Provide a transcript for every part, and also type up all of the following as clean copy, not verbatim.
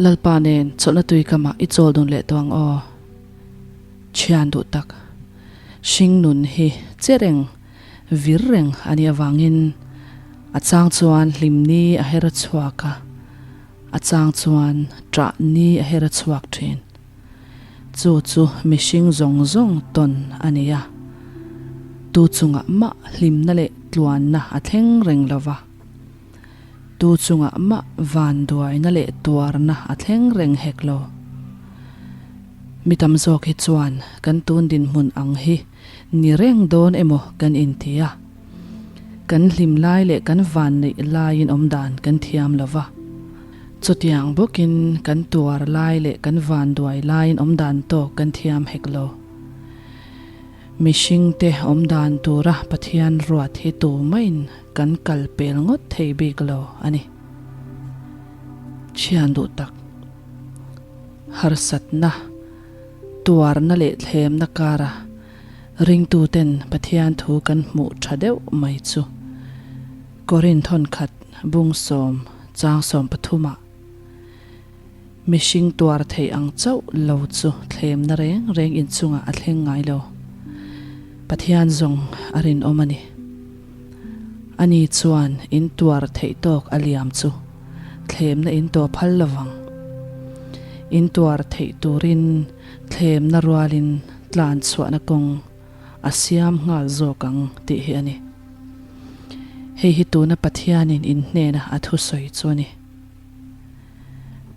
Lalpa nen chawlhna tui kamah i chawl dun leh tawh ang aw. Thian duh tak, hring nun hi che reng, vir reng a nih avangin a chang chuan hlim ni a her a chhuak a, a chang chuan ṭah ni a her a chhuak ṭhin. Chu chu mihring zawng zawng tawn a ni a, tu chungah mah hlimna leh tluanna a thleng reng lo va. Tu chungah mah vanduaina leh tuarna a thleng reng hek lo. Mi tam zawk hi chuan kan tun dinhmun ang hi ni reng dawn emaw kan inti a. Kan hlim lai leh kan vanneih laiin awmdan kan thiam lo va. Chutiang bawkin kan tuar lai leh kan vanduai laiin awmdan tawk kan thiam hek lo. Mihringte awmdan tura Pathian ruat hi tumaiin kan kal pel ngawt thei bik lo a ni. Thian duh tak, harsatna, tuarna leh thlemna kara ringtuten Pathian thu kan hmuh tha deuh mai chu Korinth thawnkhat bungsawm chang 13ah Mihring tuar theih ang chauh lo chu thlemna reng reng inchungah a thleng ngai lo. Pathian zawng a rinawm a ni. Ani chuan in tuar theih tawk a liam chu thlemna in tawh phal lo vang. In tuar theih turin thlemna rualin tlan chhuahna kawng a siam nghal zawk ang tih hi a ni. Hei hi tuna Pathianin in hnena a thusawi chu a ni.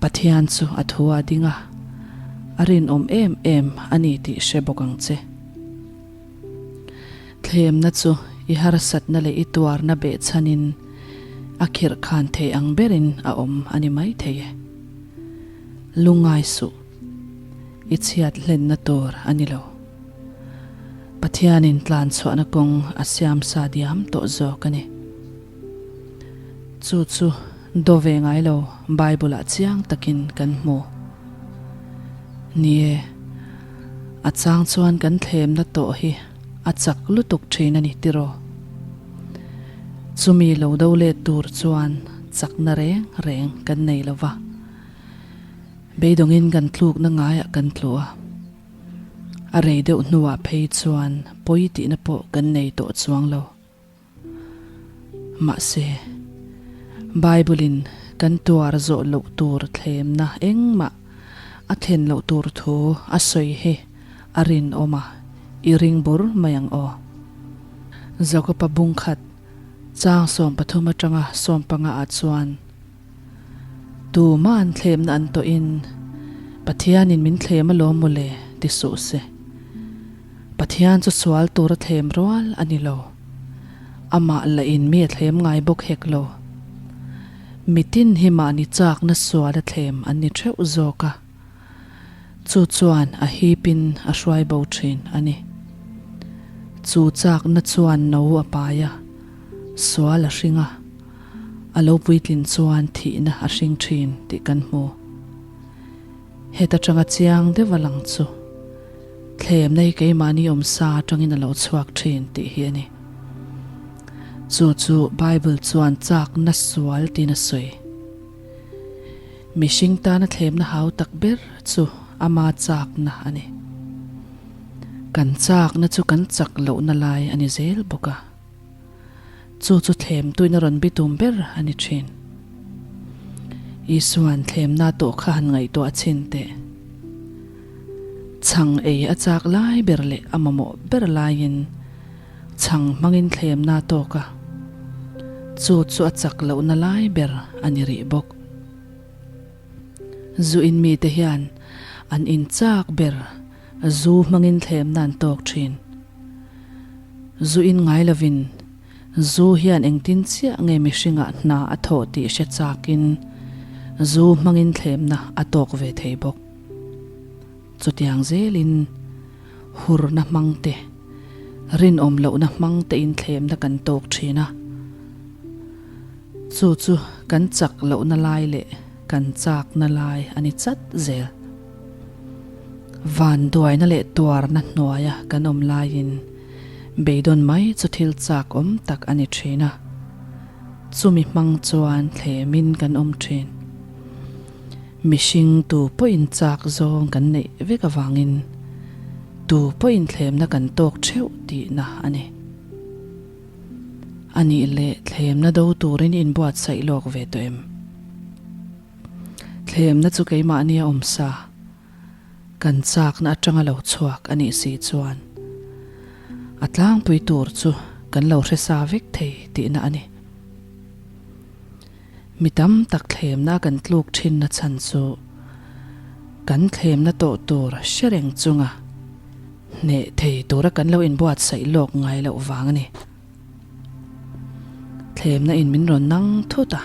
Pathian chu a thu a ding a, a rinawm em em a ni tih hre bawk ang che. Thlemna chu i harsatna leh i tuarna behchhanin a khirh khan thei ang berin a awm a ni maithei e. Lungngai suh, i chhiat hlenna tur a ni lo. Pathianin tlanchhuahna kawng a siamsa diam tawh zawk a ni. Chu chu do ve ngai lo Bible ah chiang takin kan hmu. Ni e, a chang chuan kan thlemna tawh hi a chak lutuk thin a ni tiraw? Chumi lo do let tur chuan chakna reng reng kan nei lo va. Beidawngin kan tlukna ngaiah kan tlu a. A rei deuh hnuah phei chuan pawi tihna pawh kan nei tawh chuang lo. Mahse, Bible-in kan tuar zawh loh tur thlemna engmah a thlen loh tur thu a sawi hi a rinawm a, i ring bur mai ang aw. Jakob-a bungkhat chang 13 atanga 15 ah chuan, Tumah an thlemna an tawhin, Pathianin min thlem alawm mawle ti suh se. Pathian chu sual tur a thlem rual a ni lo. Amah la in mi a thlem ngai bawk hek lo. Mitin hi mahni chakna sual a thlem an ni theuh zawk a. Chu chuan a hipin a hruai bo thin a ni. Chu chakna chuan no a pai a, sual a hring a, a lo puitlin chuan thihna a hring thin tih kan hmu. Heta tanga chiang deuh a lang chu thlemna hi keimahni awmsa atangin a lo chhuak thin tih hi a ni. Chu chu Bible chuan chakna sual tiin a sawi. Mihring tana thlemna hau tak ber chu ama chakna a ni. Kan chakna chu kan chak lohna lai a ni zel bawk a. Chu chu thlemtuin a rawn bitum ber a ni thin. Isua'n thlemna tawh kha han ngaihtuah chhin teh. Chhang ei a chak lai ber leh a mamawh ber laiin chhang hmangin thlemna tawk a, chu chu a chak lohna lai ber a ni rih bawk. Zu in mite hian an in chak ber zu hmangin thlemna an tawk thin. Zu in ngai lovin zu hian engtin chiah nge mihringah hna a thawh tih hre chakin zu hmangin thlemna a tawk ve thei bawk. Chutiang zelin hurna hmang te, rinawm lohna hmang tein thlemna kan tawk thin a. Chu chu kan chak lohna lai leh kan chakna lai a ni chat zel. Vanduaina leh tuarna hnuaia kan awm laiin beidawn mai chu thil chak awm tak a ni thin a, chumi hmang chuan thlemin kan awm thin. Mihring tu pawhin chak zawng kan neih vek avangin tu pawhin thlemna kan tawk theuh tihna a ni. A nih leh thlemna do turin i inbuatsaih lawk ve tawh em? Thlemna chu keimahni a awm sa. Kan chakna atanga lo chhuak a nih si chuan a tlangpui tur chu kan lo hre sa vek thei tihna a ni. Mi tam tak thlemna kan tluk thinna chhan chu kan thlemna tawh tur hre reng chunga hneh thei tura kan lo inbuatsaih lawk ngai loh vang a ni. Thlemna in min rawn nang thut a,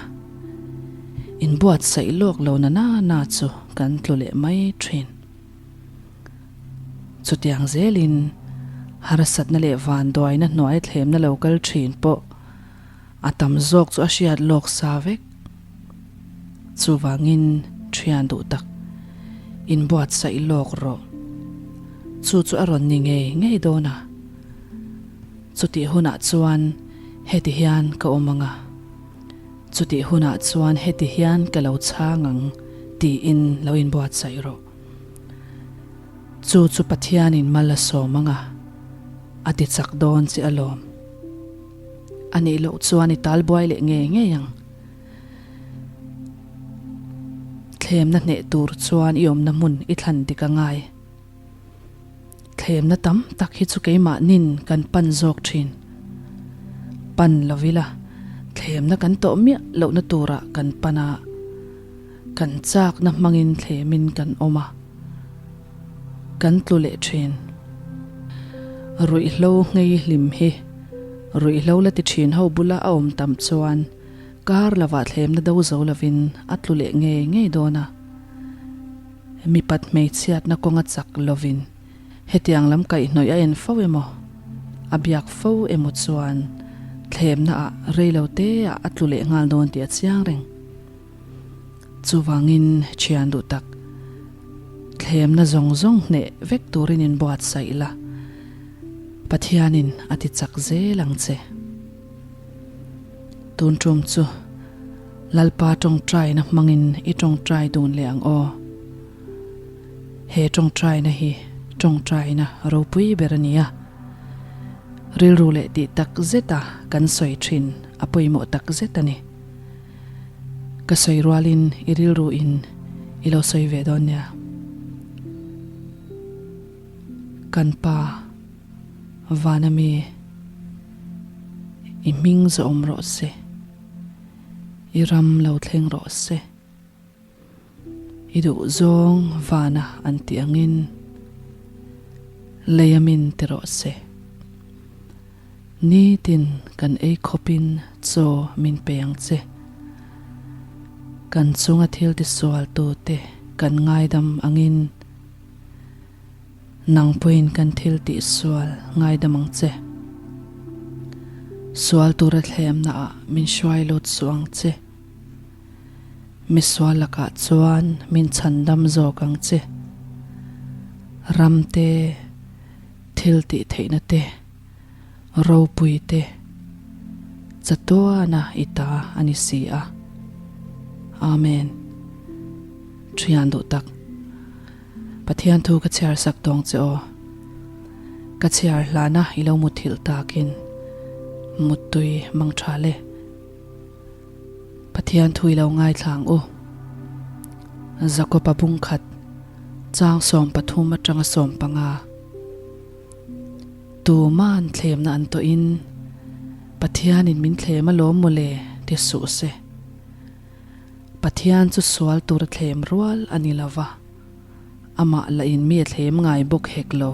inbuatsaih lawk lo na na na chu kan tlu leh mai thin. Chutiang zelin harsatna leh vanduaina hnuai thlemna lo kal thin pawh a tam zawk chu a hriat lawk sa vek. Chuvangin thian duh tak inbuatsaih lawk rawh. Chu chu a rawn ni ngei ngei dawn a. Chutih hunah chuan heti hian ka awm ang a, chutih hunah chuan heti hian ka lo chhang ang tiin lo inbuatsaih rawh. Chu chu Pathianin mal a sawm ang a, a ti chak dawn che alawm. A nih loh chuan i talbuai leh ngei ngei ang. Thlemna hneh tur chuan i awmna hmun i thlan dik a ngai. Thlemna tam tak hi chu keimahnin kan pan zawk thin. Pan lo ila, thlemna kan tawh miah lohna turah kan pan a, kan chakna hmangin thlemin kan awm a, kan tlu leh thin. Ruihhlo nghei hlim hi ruihhlo la ti thin ho bula a awm tam chuan kar lovah thlemna do zo lovin a tlu leh ngei ngei dawn a. Mipat hmeichhiatna kawnga chak lovin hetiang lam kaihhnawih a en fo emaw, a biak fo emaw chuan thlemna ah reilo te ah a tlu leh nghal dawn tih a chiang reng. Chuvangin thian duh tak, thlemna zawng zawng hneh vek turin inbuatsaih la, Pathianin a ti chak zel ang che. Tun tum chu Lalpa tawngtaina hmangin i tawngtai dun leh ang aw. He tawngtaina hi tawngtaina ropui ber a ni a. Rilru leh tih tak zeta kan sawi thin a pawimawh tak zet a ni. Ka sawi rualin i rilru in i lo sawi ve dawn nia. Kan pa. Vana mi, i hming zawm rawh se, i ram lo thleng rawh se, i duh zawng vana an tih angin lei a min ti rawh se. Nitin kan ei khawpin chaw min pe ang che. Kan chunga thil tisual tute kan ngaidam angin. Nang pawhin kan thil tih sual ngaidam ang che. Sual tura thlemna ah min hruai lut suh ang che. Misual lakah chuan min chhandam zawk ang che. Ram te, thil tih theihna te, ropui te, chatuana i ta a ni si a. Amen. Thian duh tak. Pathian thu ka chhiar sak tawng che aw. Ka chhiar hlana i lo muthilh takin muttui mang tha le. Pathian thu i lo ngaithla ang u. Jakoba bungkhat chang 13 atanga 15. Tuman thlemna an tawhin Pathianin min thlem alawm mawle ti suh se. Pathian chu sual tur a thlem rual a ni lo va, amah lah in mi a thlem ngai bawk hek lo.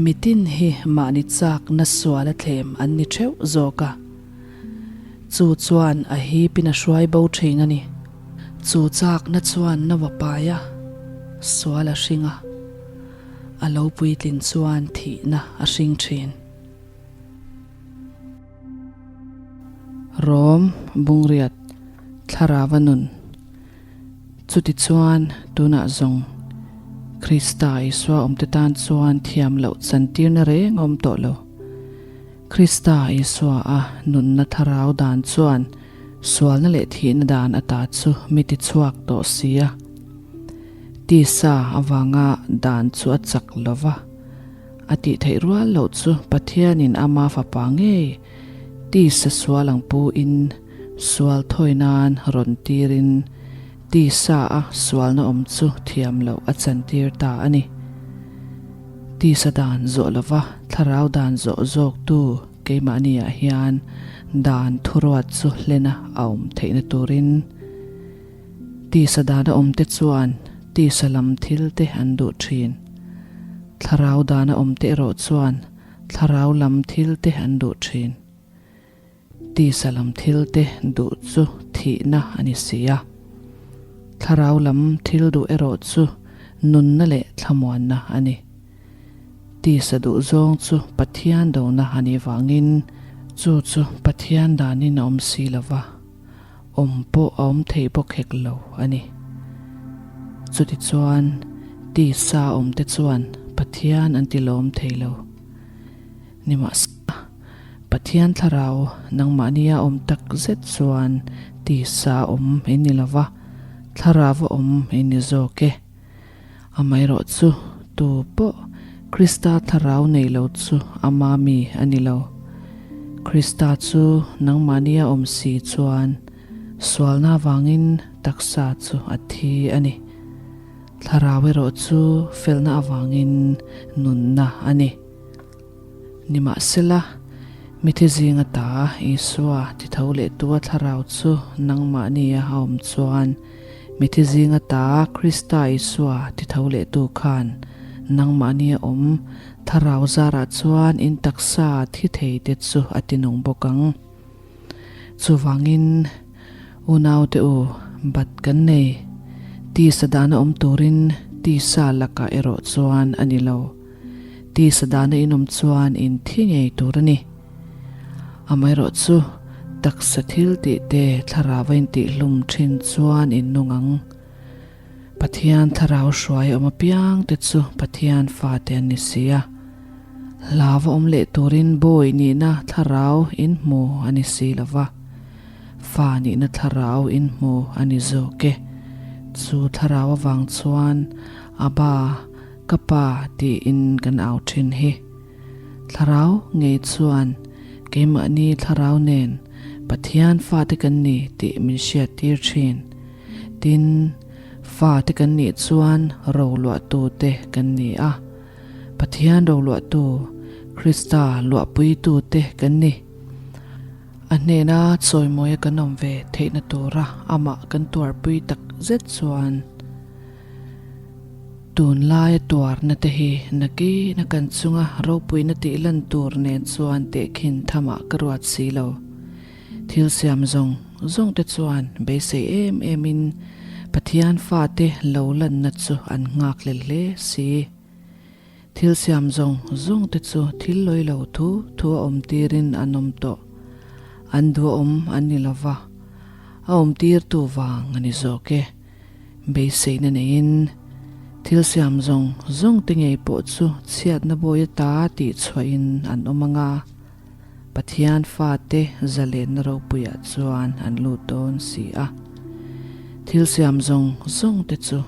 Mitin hi mahni chakna sual a thlem an ni theuh zawk a, chu chuan a hipin a hruai bo thin a ni. Chu chakna chuan no a pai a, sual a hring a, a lo puitlin chuan thihna a hring thin. Rom Bungriat Thlarava nun Chutichuan tunah zawng Krista Isua awmte tan chuan thiam loh chantirna reng a awm tawh lo. Krista Isua a nunna thlarau dan chuan Sualna leh thihna dan ata chu mi tichhuak tawh si a. Tisa avanga dan chu a chak lo va, a tih theih rual loh chu Pathianin ama fapa ngei tisa sual ang pu in sual thawi nan rawn tirin tisa a sualna awm chu thiam loh a chantir ta a ni. Tisa dan zawh lova thlarau dan zawh zawktu keimahniah hian dan thuruat chu hlena a awm theihna turin Tisa dana awmte chuan tisa lam thil te an duh thin. Thlarau dana awmte erawh chuan thlarau lam thil te an duh thin. Tisa lam thil te duh chu thihna a ni si a. Thlarau lam thil duh erawh chu nunna leh thlamuanna a ni. Tisa duh zawng chu Pathian dona a nih vangin chu chu Pathian danin a awm si lo va. Awm pawh a awm thei bawk hek lo a ni. Chutichuan, tisa awmte chuan Pathian an ti lawm thei lo. Nimahsela, Pathian thlarau nangmahnia awm tak zet chuan tisa awm in ni lo va, thlarau awm in ni zawk e. Amaherawhchu, tu pawh Krista thlarau nei lo chu ama mi a ni lo. Krista chu nangmahnia awm si chuan sualna avangin taksa chu a thi a ni. Thlarau erawh chu felna avangin nunna a ni. Nimahsela, mithi zinga ta Isua titho lehtua thlarau chu nangmahnia a awm chuan, mithi zinga ta Krista Isua titho lehtu khan nangmahnia awm thlarau zarah chuan in taksa thi thei te chu a tinung bawk ang. Chuvangin, unaute u, bat kan nei. Tisa dana awm turin tisa lakah erawh chuan a ni lo. Tisa dana inawm chuan in thi ngei tur a ni. Amaherawh chu, taksa thil tih te thlarau a intihhlum thin chuan in nung ang. Pathian thlarau hruai awm apiang te chu Pathian fate an ni si a. Hlau a awm leh turin bawi nihna thlarau in hmu a ni si lo va, fa nihna thlarau in hmu a ni zawk e. Chu thlarau avang chuan Abba, ka pa tiin kan au thin hi. Thlarau ngei chuan keimahni thlarau nen Pathian fate kan ni tih min hriattir thin. Tin, fate kan nih chuan roluahtu te kan ni a. Pathian roluahtu, Krista luahpuitu te kan ni. A hnena chawimawia kan awm ve theihna tura amah kan tuarpui tak zet chuan tunlaia tuarna te hi nakina kan chunga ropuina tih lan tur nen chuan tehkhin thamah ka ruat si lo. Thil siam zawng zawng te chuan beisei em em in Pathian fate lo lanna chu an nghak hlel hle si. Thil siam zawng zawng te chu thil lawi lo thu thu a awm tirin an awm tawh. An duhawm an ni lo va, a awm tirtu vang a ni zawk e. Beiseina neiin thil siam zawng zawng te ngei pawh chu chhiatna bawi ata tih chhuahin an awm ang a. Pathian fate zalenna ropuiah chuan an lut dawn si a. Thil siam zawng zawng te chu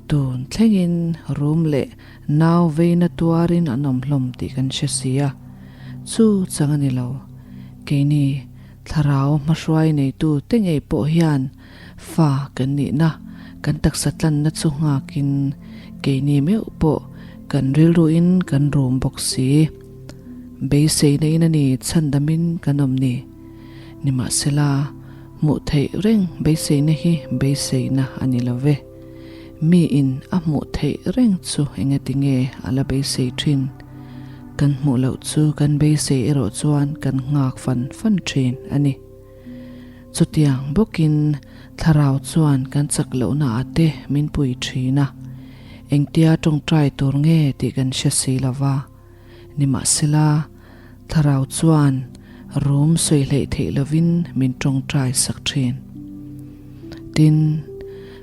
tun thlengin rum leh nau veina tuarin an awm hlawm tih kan hre si a. Chu chang a ni lo. Keini thlarau hmahruai neitu te ngei pawh hian fa kan nihna, kan taksa tlanna chu nghakin keini meuh pawh kan rilruin kan rum bawk si. Beiseina in a ni chhandamin kan awm ni. Nimahsela, hmuh theih reng beiseina hi beiseina a ni lo ve. Mi in a hmuh theih reng chu engati nge a la beisei thin? Kan hmuh loh chu kan beisei erawh chuan kan nghak fan fan thin a ni. Chutiang bawkin thlarau chuan kan chak lohna ah te min pui thin a, engtia tawngtai tur nge tih kan hre si lo va. Nimahsela, thlarau chuan rum sawi hleih theih lovin min tawngtai sak thin. Tin,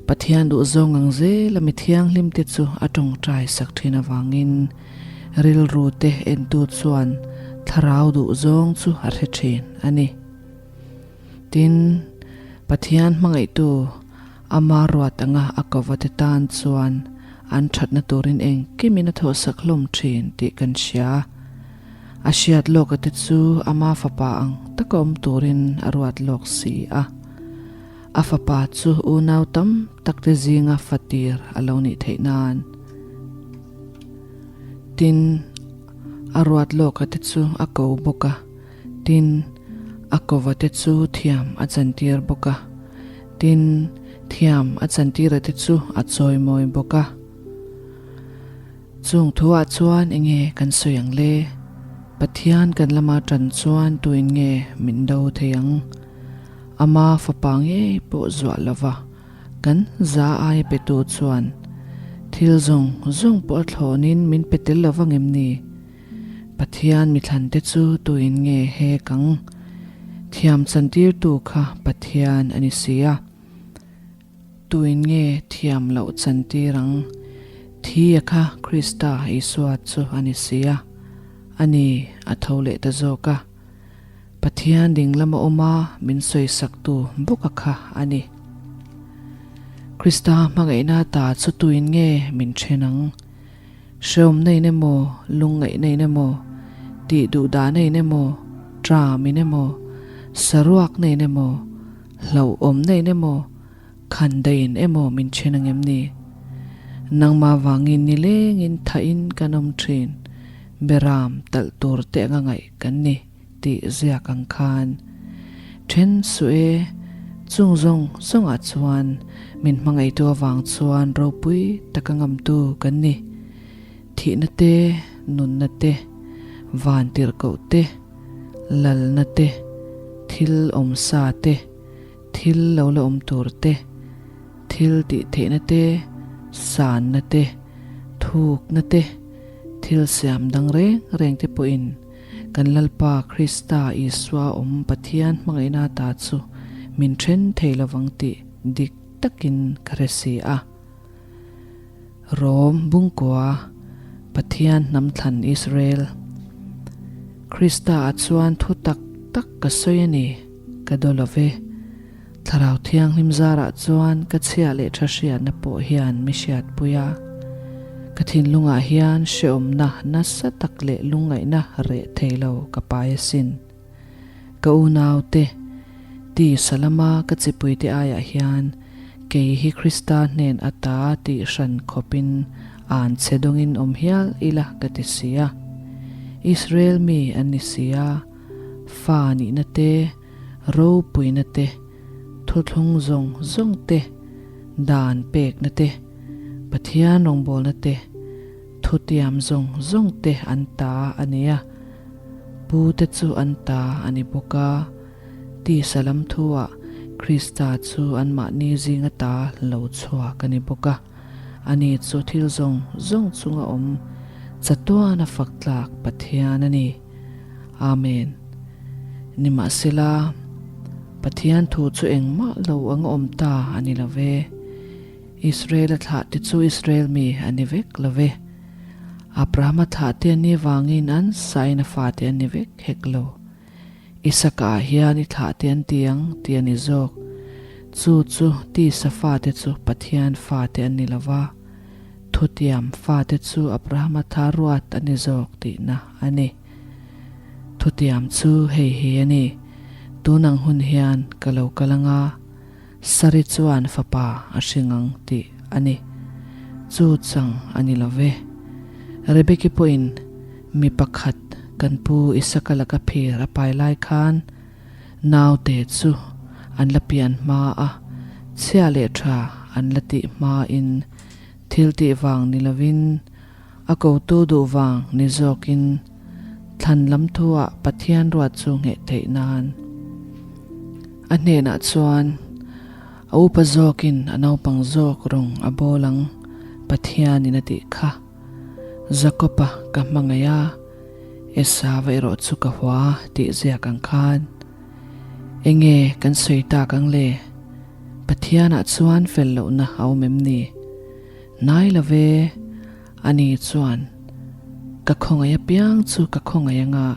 Pathian duhzawng ang zela mi thianghlim te chu a tawngtai sak thin avangin rilru te entu chuan thlarau duhzawng chu a hre thin a ni. Tin. Pathian hmangaihtu ama ruat anga a kova te tan chuan an thatna turin engkimin a thawhsak hlawm thin tih kan hria. A hriat lawka te chu ama fapa ang taka awm turin a ruat lawk si a. A fapa chu unau tam tak te zinga fatir a lo nih theih nan. Tin, a ruat lawka te chu a ko bawk a. Tin, a kova te chu thiam a chantir bawk a. Tin, thiam a chantira te chu a chawimawi bawk a. Chung thuah chuan enge kan sawi ang le? Pathian kan lama tan chuan tuin nge min do thei ang? Ama fapa ngei pawh zuah lova kan za aia petu chuan thil zawng zawng pawh a thlawnin min pe tel lova ngem ni? Pathian mithlante chu tuin nge hek ang? Thiam chantirtu kha Pathian a ni si a. Tuin nge thiam loh chantir ang? Thi a kha Krista Isua chu a ni si a. A ni, a tho leh ta zawk a. Pathian ding lama awm a min sawisaktu bawk a kha a ni. Krista hmangaihna ta chu tuin nge min then ang? Hreawmna in emaw, lungngaihna in emaw, tih duhdahna in emaw, tram in emaw, saruakna in emaw, hlauhawmna in emaw, khandaiin emaw min then ang em ni? Nangmah vangin nilengin thahin kan awm thin, beram talh tur te anga ngaih kan ni tih ziak ang khan. Then suh e, chung zawng zawngah chuan min hmangaihtu avang chuan ropui taka ngamtu kan ni. Thihna te, nunna te, vantirhkoh te, lalna te, thil awmsa te, thil lo la awm tur te, thil tih theihna te, sanna te, thukna te, thil siam dang reng reng te pawhin kan Lalpa Krista Isua awm Pathian hmangaihna ta chu min then thei lovang tih dik takin ka hre si a. Rom Bungkua, Pathian hnam thlan Israel. Krista ah chuan thu tak tak ka sawi a ni, ka daw lo ve. Thlarau Thianghlim zarah chuan ka chhia leh tha hriatna pawh hian mi hriatpui a. Ka thinlungah hian hrehawmna nasa tak leh lungngaihna reh thei lo ka pai asin. Ka unaute, tisa lama ka chipuite aiah hian kei hi Krista hnen ata tih hran khawpin an che dawngin awm hial ila ka ti si a. Israel mi an ni si a, fa nihna te, ropuina te, thuthlung zawng zawng te, dan pekna te, Pathian rawngbawlna te, Thutiam zawng zawng te an ta a ni a, pu te chu an ta a ni bawk a. Tisa lam thuah Krista chu anmahni zinga ta lo chhuak a ni bawk a. Ani chu thil zawng zawng chunga awm chatuana fak tlak Pathian a ni. Amen. Nimahsela, Pathian thu chu engmah lo anga awm ta a ni lo ve. Israel-a thlah te chu Israel mi a ni vek lo ve. Abrahama thlah te an nih vangin an sain a fate an ni vek hek lo. Isaka ah hian i thlah te an ti ang tih a ni zawk. Chu chu tisa fate chu Pathian fate an ni lo va, thutiam fate chu Abrahama tha ruat a ni zawk tihna a ni. Thutiam chu hei hi a ni, Tunang hun hian ka lo kal anga, Sari chuan fapa a hring ang tih a ni. Chu chang a ni lo ve. Rebeki pawhin mi pakhat kan pu Isaka laka phir a pai lai khan naute chu an la pian hma a, chhia leh tha an la tih hmain thil tih vang ni lovin a kotu duh vang ni zawkin thlan lam thuah Pathian ruat chu ngheh theih nan a hnenah chuan a upa zawkin a naupang zawk rawng a bawl ang Pathianin a tih kha. Jakob-a ka hmangaih a, Esava erawh chu ka hua tih ziak ang khan enge kan sawi tak ang le? Pathianah chuan fel lohna a awm em ni? Hnai lo ve, ani chuan ka khawngaih apiang chu ka khawngaih anga.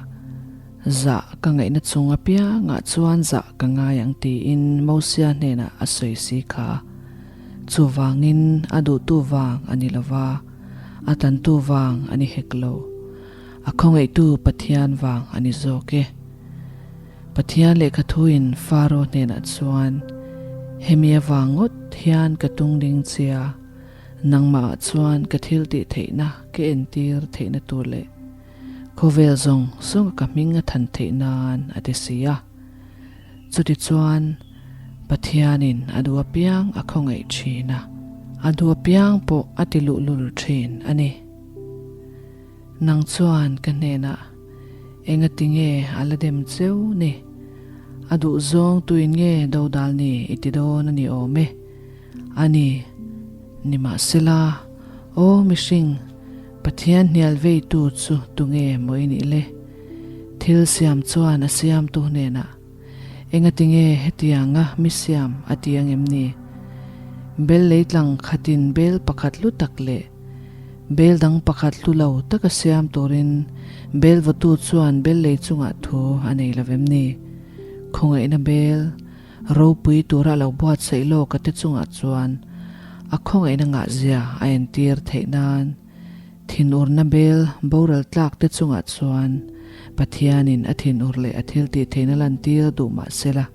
Zah ka ngaihna chung apiangah chuan zah ka ngai ang tiin Mosia hnenah a sawi si kha. Chuvangin a duhtu vang a ni lo va, a tantu vang a ni hek lo. A khawngaihtu Pathian vang a ni zawk e. Pathian lehkha thuin Faro hnenah chuan, Hemi avang ngawt hian ka tung ding chia, nangmahah chuan ka thil tih theihna ka entir theihna tur leh khawvel zawng zawnga ka hming a than theih nan a ti si a. Chutichuan, Pathianin a duh apiang a khawngaih thin a, a duh apiang pawh a ti luhlul thin a ni. Nang chuan ka hnenah, Engati nge a la dem cheu ni? A duh zawng tuin nge dodal ni i ti dawn a ni awm e? A ni, nimahsela, aw mihring, Pathian hnial veitu chu tunge maw i nih le? Thil siam chuan a siamtu hnenah, Engati nge hetianga mi siam a ti ang em ni? Bel leitlang khatin bel pakhat hlu tak leh bel dang pakhat hlu lo taka siam turin bel vawtu chuan bel lei chungah thu a nei lo vem ni? Khawngaihna bel ropui tura lo buatsaih lawka te chungah chuan a khawngaihna ngahzia a entir theih nan Thinurna bel boral tlak te chungah chuan Pathianin a thinur leh a thil tih theihna lantir duh mah sela,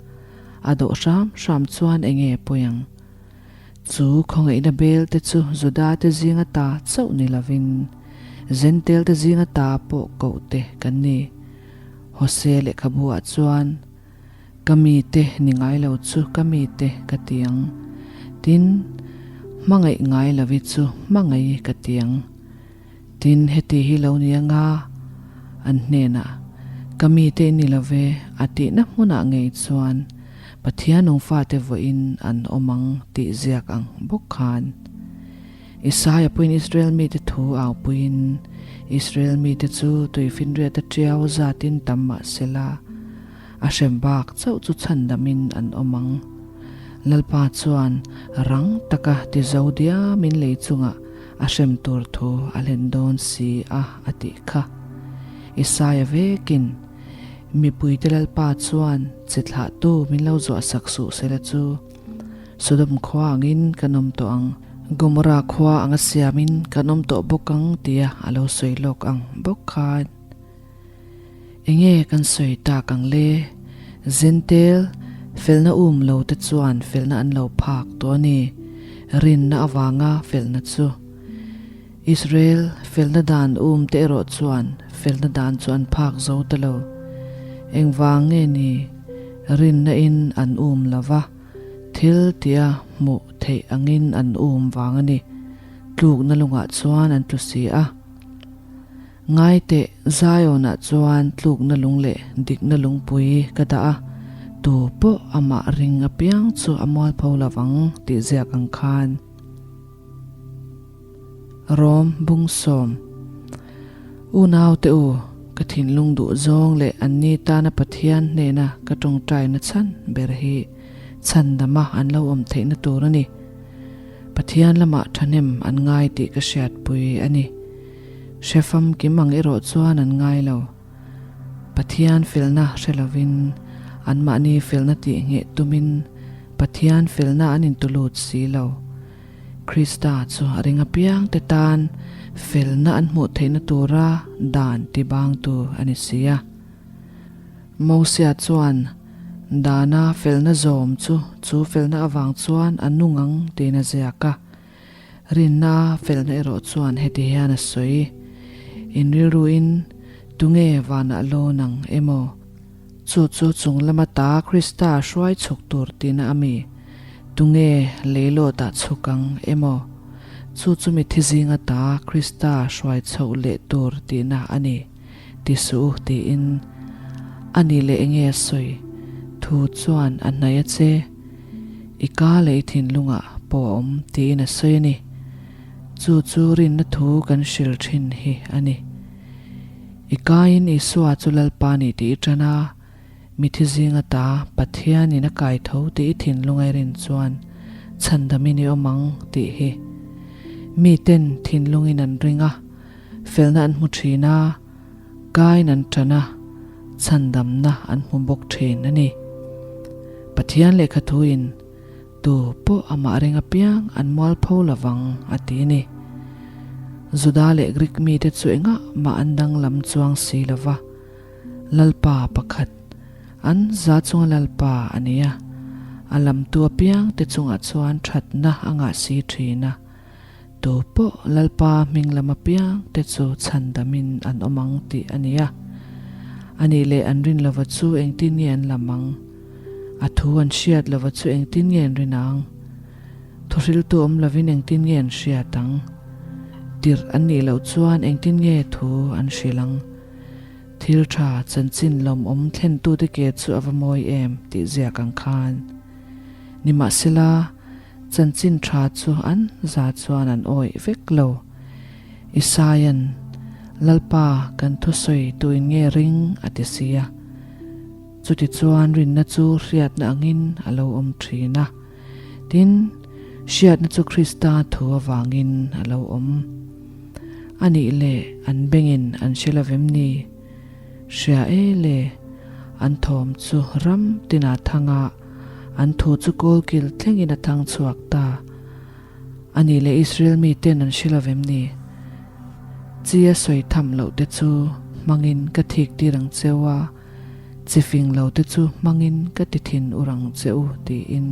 a dawh hram hram chuan eng nge pawi ang? Chu khawngaihna bel te chu Juda te zinga ta chauh ni lovin Zentel te zinga ta pawh koh te kan ni. Hose lehkhabu ah chuan Ka mite ni ngai lo chu ka mite ka ti ang. Tin, hmangaih ngai lovi chu hmangaih ka ti ang. Tin, heti hi lo ni anga an hnenah, Ka mite i ni lo ve, a tihna hmunah ngei chuan Pathian nungfate vawiin an awm ang tih ziak ang bawk khan. Isaia pawhin Israel mite thu au puiin, Israel mite chu tuifinriat a tiau zatin tam mah sela, A hrem bak chauh chu chhandamin an awm ang. Lalpa chuan rang taka ti zo diamin lei chungah a hrem tur thu a hlen dawn si a, a tih kha. Isaia vekin, Mipuite Lalpa chuan che thlahtu min lo zuahsak suh sela chu, Sodom khua angin kan awm tawh ang, Gomorrah khua anga siamin kan awm tawh bawk ang tia a lo sawi lawk ang bawk khan. Enge kan sawi tak ang le? Zentel, felna um lo te chuan felna an lo phak tawh a ni. Rinna avanga felna chu. Israel felna dan um te erawh chuan felna dan chu an phak zo ta lo. Engvang nge ni? Rinna in an um lo va, thil tia hmuh theih angin an um vang a ni. Tlukna lungah chuan an tlu si a. Ngai teh, Zion-ah chuan tlukna lung leh dikna lungpui ka dah a, tu pawh amah ring apiang chu a mualpho lo vang tih ziak ang khan. Rom bung sawm. Unaute u, ka thinlung duh zawng leh anni tana Pathian hnena ka tawngtaina chhan ber hi chhandama an lo awm theihna tur a ni. Pathian lamah thahnem an ngai tih ka hriatpui a ni. Hre famkim ang erawh chuan an ngai lo. Pathian felna hre lovin, anmahni felna tih ngheh tumin Pathian felna an intulut si lo. Krista chu a ring apiangte tan felna an hmuh theihna tura dan tibangtu a ni si a. Mosia chuan dana felna zawm chu chu felna avang chuan a nung ang tiin a ziak a. Rinna felna erawh chuan heti hian a sawi, In rilruin tunge vanah lawn ang emaw? Chu chu chung lama ta Krista hruai chhuk tur tihna a mi? Tunge leilawtah chhuk ang emaw? Chu chu mithi zinga ta Krista hruai chhoh leh tur tihna a ni, ti suh u tiin. A ni leh enge a sawi? Thu chuan a hnaih a che. I ka leh i thinlungah pawh a awm tiin a sawi a ni. Chu chu rinna thu kan hril thin hi a ni. I kaiin Isua chu Lalpa ni tih i tan a, mithi zinga ta Pathianin a kai tho tih i thinlunga i rin chuan chhandamin i awm ang tih hi. Miten thinlungin an ring a, felna an hmu thin a, kain an tan a. Chhandamna an hmu bawk thin a ni. Pathian lehkha thuin tu pawh amah reng apiang an mualpho lovang a ti a ni. Juda leh Greek mite chu engah mah an danglam chuang si lova, Lalpa pakhat, an za chunga Lalpa a ni a, a lamtu apiang te chungah chuan thatna a ngah si thin a. Tu pawh Lalpa hming lam apiang te chu chhandamin an awm ang tih a ni a. A nih leh an rin lova chu engtin nge an lam ang? A thu an hriat lova chu engtin nge an rin ang? Thuhriltu awm lovin engtin nge an hriat ang? Tirh an nih loh chuan engtin nge thu an hrilh ang? Thil tha chanchin lawmawm thlentute ke chu a va mawi em tih ziak ang khan. Nimahsela, Chanchin tha chu an za chuan an awih vek lo. Isaia'n, Lalpa, kan thusawi tuin nge ring? a ti si a. Chutichuan rinna chu hriatna angin a lo awm thin a. Tin, hriatna chu Krista thu avangin a lo awm. A nih leh an bengin an hre lo vem ni? Hria e le, an thawm chu ram tinah thangah An thu chu kawlkil thlengin a thang chhuak ta. A nih leh Israel miten an hre lo vem ni? Chi a sawi tham loh te chu hmangin ka thik tir ang cheu a, chi fing lo te chu hmangin ka ti thin ur ang che u tiin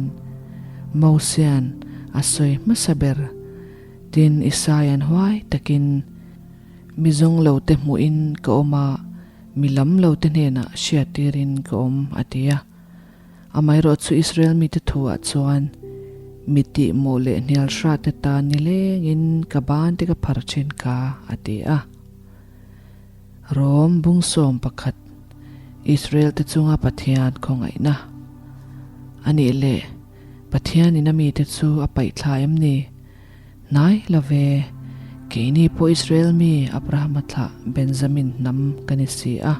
Mosia'n a sawi hmasa ber. Tin, Isaia'n huai takin, Mi zawng lo te hmuhin ka awm a, mi lam lo te hnenah hriattirin ka awm a ti a. Amaherawh chu Israel mite thuah chuan, Mi tihmawh leh hnial hrate tan nilengin ka ban te ka phar thin ka, a ti a. Rom bungsawm pakhat, Israel te chunga Pathian khawngaihna. A nih leh, Pathianin a mite chu a paih thla em ni? Hnai lo ve, keini pawh Israel mi Abrahama thlah Benjamin hnam ka ni si a.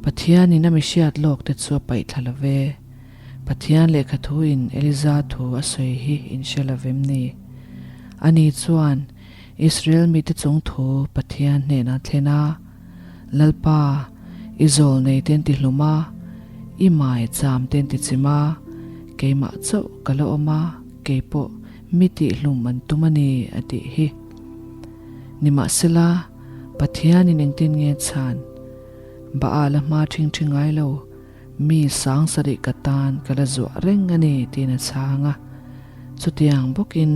Pathianin a mi hriat lawk te chu a paih thla lo ve. Pathian lehkha thuin Eliza thu a sawi hi in hre lo vem ni? Ani chuan Israel mite chung thu Pathian hnenah thlen a, Lalpa, i zawl nei ten ti hlum a, i mai cham ten ti chim a, keimah chauh ka la awm a, kei pawh Mi tihhlum an tum a ni, a tih hi. Nimahsela, Pathianin engtin nge chhan? Baal a hma ṭhing ṭhi ngai lo, mi sang sarih ka tan ka la zuah reng a ni, tiin a chhang a. Chutiang bawkin,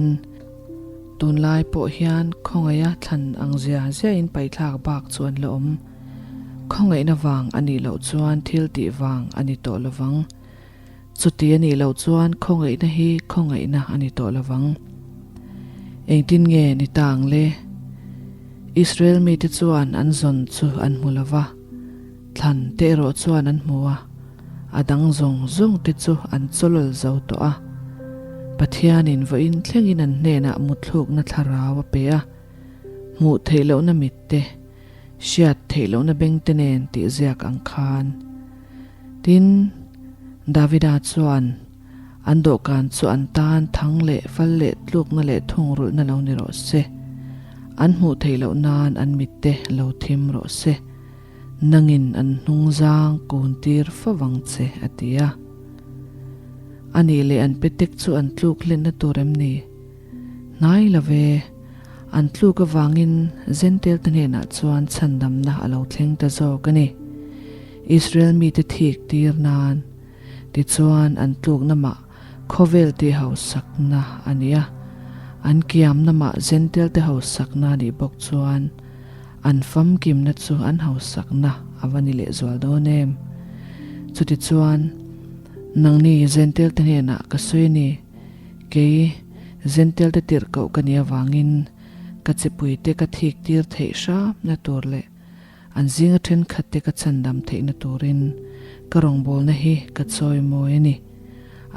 tunlai pawh hian khawngaiha thlan ang zia ziain paihthlak bak chu an la awm. Khawngaihna vang a nih loh chuan thil tih vang a ni tawh lovang. Chuti a nih loh chuan khawngaihna hi khawngaihna a ni tawh lovang. Engtin nge ni ta ang le? Israel mite chuan an zawn chu an hmu lo va, thlan te erawh chuan an hmu a, a dang zawng zawng te chu an chawlawl zo tawh a. Pathianin vawiin thlengin an hnenah mutthlukna thlarau a pe a, hmuh theih lohna mit te, Hriat theih lohna bengte nen tih ziak ang khan. Tin, Davida chuan an dawhkan chu an tan thang leh fal leh tlukna leh thungrulhna lo ni rawh se. An hmuh theih loh nan an mitte lo thim rawh se. Nangin an hnungzang kun tir fo vang che, a ti a. A nih leh an petek chu an tluk hlenna tur em ni? Hnai lo ve. An tluk avangin Zentail te hnenah chuan chhandamna a lo thleng ta zawk a ni. Israel mite thik tir nan tichuan an tlukna mah khawvel tih hausakna a ni a, an kiamna mah Zentail te hausakna a nih bawk chuan an famkimna chu an hausakna a va ni lehzual dawn em. Chutichuan, nangni Zentail te hnenah ka sawi a ni. Kei, Zentail te tirhkoh ka nih avangin ka chipuite ka thik tir theih hramna tur leh an zinga thenkhatte ka chhandam theihna turin ka rawngbawlna hi ka chawi mawi a ni.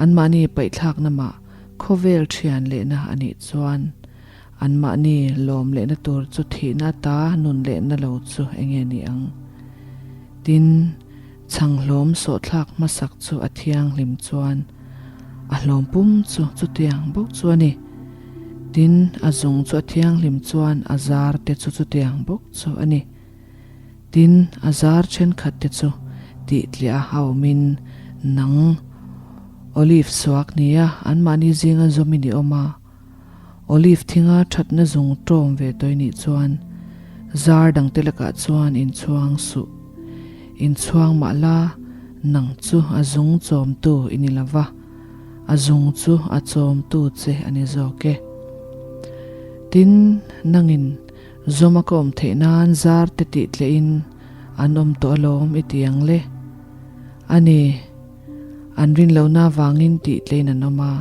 Anmahni paihthlakna mah khawvel thian lehna a nih chuan anmahni lawm lehna tur chu thihna ata nun lehna lo chu enge ni ang? Tin, chhanghlawm sawhthlak hmasak chu a thianghlim chuan A hlawm pum chu chutiang bawk chu a ni. Tin, a zung chu a thianghlim chuan a zar te chu chutiang bawk chu a ni. Tin, a zar thenkhatte chu tihtliah a awmin nang Olive suak nia anmahni zinga zawmin i awm a. Olive thinga thatna zung tawm ve tawih nih chuan zar dangte lakah chuan inchhuang suh. Inchhuang mah la, nang chu a zung chawmtu i ni lo va, a zung chu a chawmtu che a ni zawk e. Tin, nangin zawma ka awm theih nan zar te tih tlehin an awm tawh alawm i ti ang le. A ni, an rin lohna avangin tih tlein an awm a.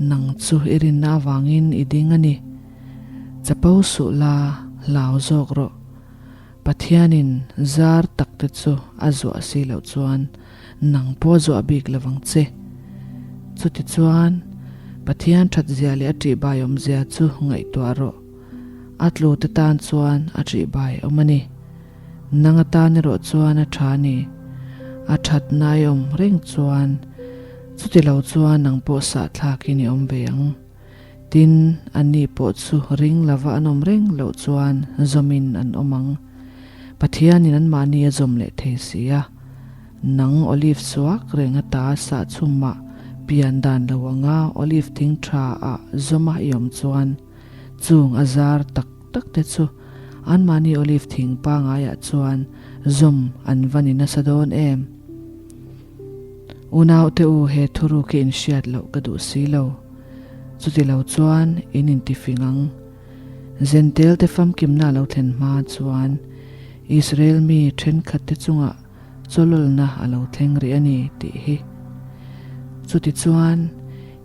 Nang chu i rinna avangin i ding a ni. Chapo suh la, hlau zawk rawh. Pathianin zar tak te chu a zuah si loh chuan nang pawh a zuah bik lo vang che. Chutichuan, Pathian that zia leh a ṭihbai awmzia chu ngaihtuah rawh. A tlu te tan chuan a ṭihbai awm a ni. Nang atan erawh chuan a tha a ni. A thatna i awm reng chuan chuti lo chuan nang pawh sahthlakin i awm ve ang. Tin, anni pawh chu ring lova an awm reng loh chuan zawmin an awm ang. Pathianin anmahni a zawm leh thei si a. Nang olive suak reng ata sahchhumah pian dan lo anga olive thing tha ah zawma i awm chuan Chung a zar tak tak te chu anmahni olive thing pangaiah chuan zawm an va ni nasa dawn em? Unaute u he thuruk hi inhriat loh ka duh si lo. Chuti lo chuan in intifing ang. Zentel te famkimna a lo thlen hma chuan Israel mi thenkhat te chungah chawlawlna a lo thleng rih a ni tih hi. Chutichuan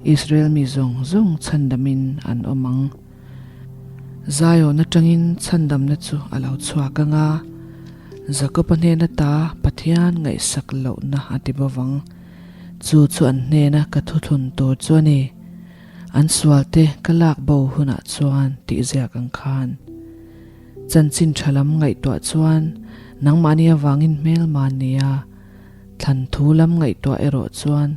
Israel mi zawng zawng chhandamin an awm ang. Zion atangin chhandamna chu a lo chhuak ang a, Jakob-a hnena ta Pathian ngaihsak lohna a ti bawk ang. Chu chu an hnena ka thuthlun tur chu a ni. An sualte ka lak bo hunah chuan tih ziak ang khan. Chanchin tha lam ngaihtuah chuan nangmahni avangin hmelma nia. Thlan thu lam ngaihtuah erawh chuan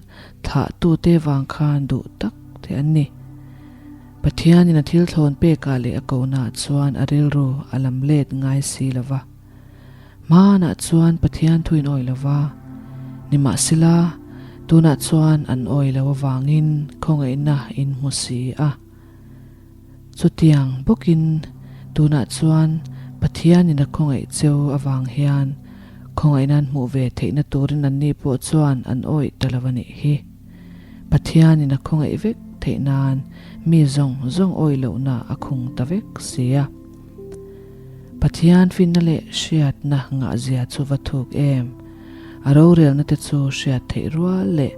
thlahtute vang khan duh tak te an ni. Pathianin a thil thlawn pekah leh a kohnaah chuan a rilru a lam let ngai si lo va. Hmanah chuan Pathian thu in awih lo va, nimahsela tunah chuan an awih lo avangin khawngaihna in hmu si a. Chutiang bawkin tunah chuan Pathianin a khawngaih cheu avang hian khawngaihna an hmuh ve theihna turin anni pawh chuan an awih ta lo a nih hi. Pathianin a khawngaih vek theih nan mi zawng zawng awih lohna a khung ta vek si a. Pathian finna leh hriatna ngahzia chu va thuk em? A rorelna te chu hriat theih rual leh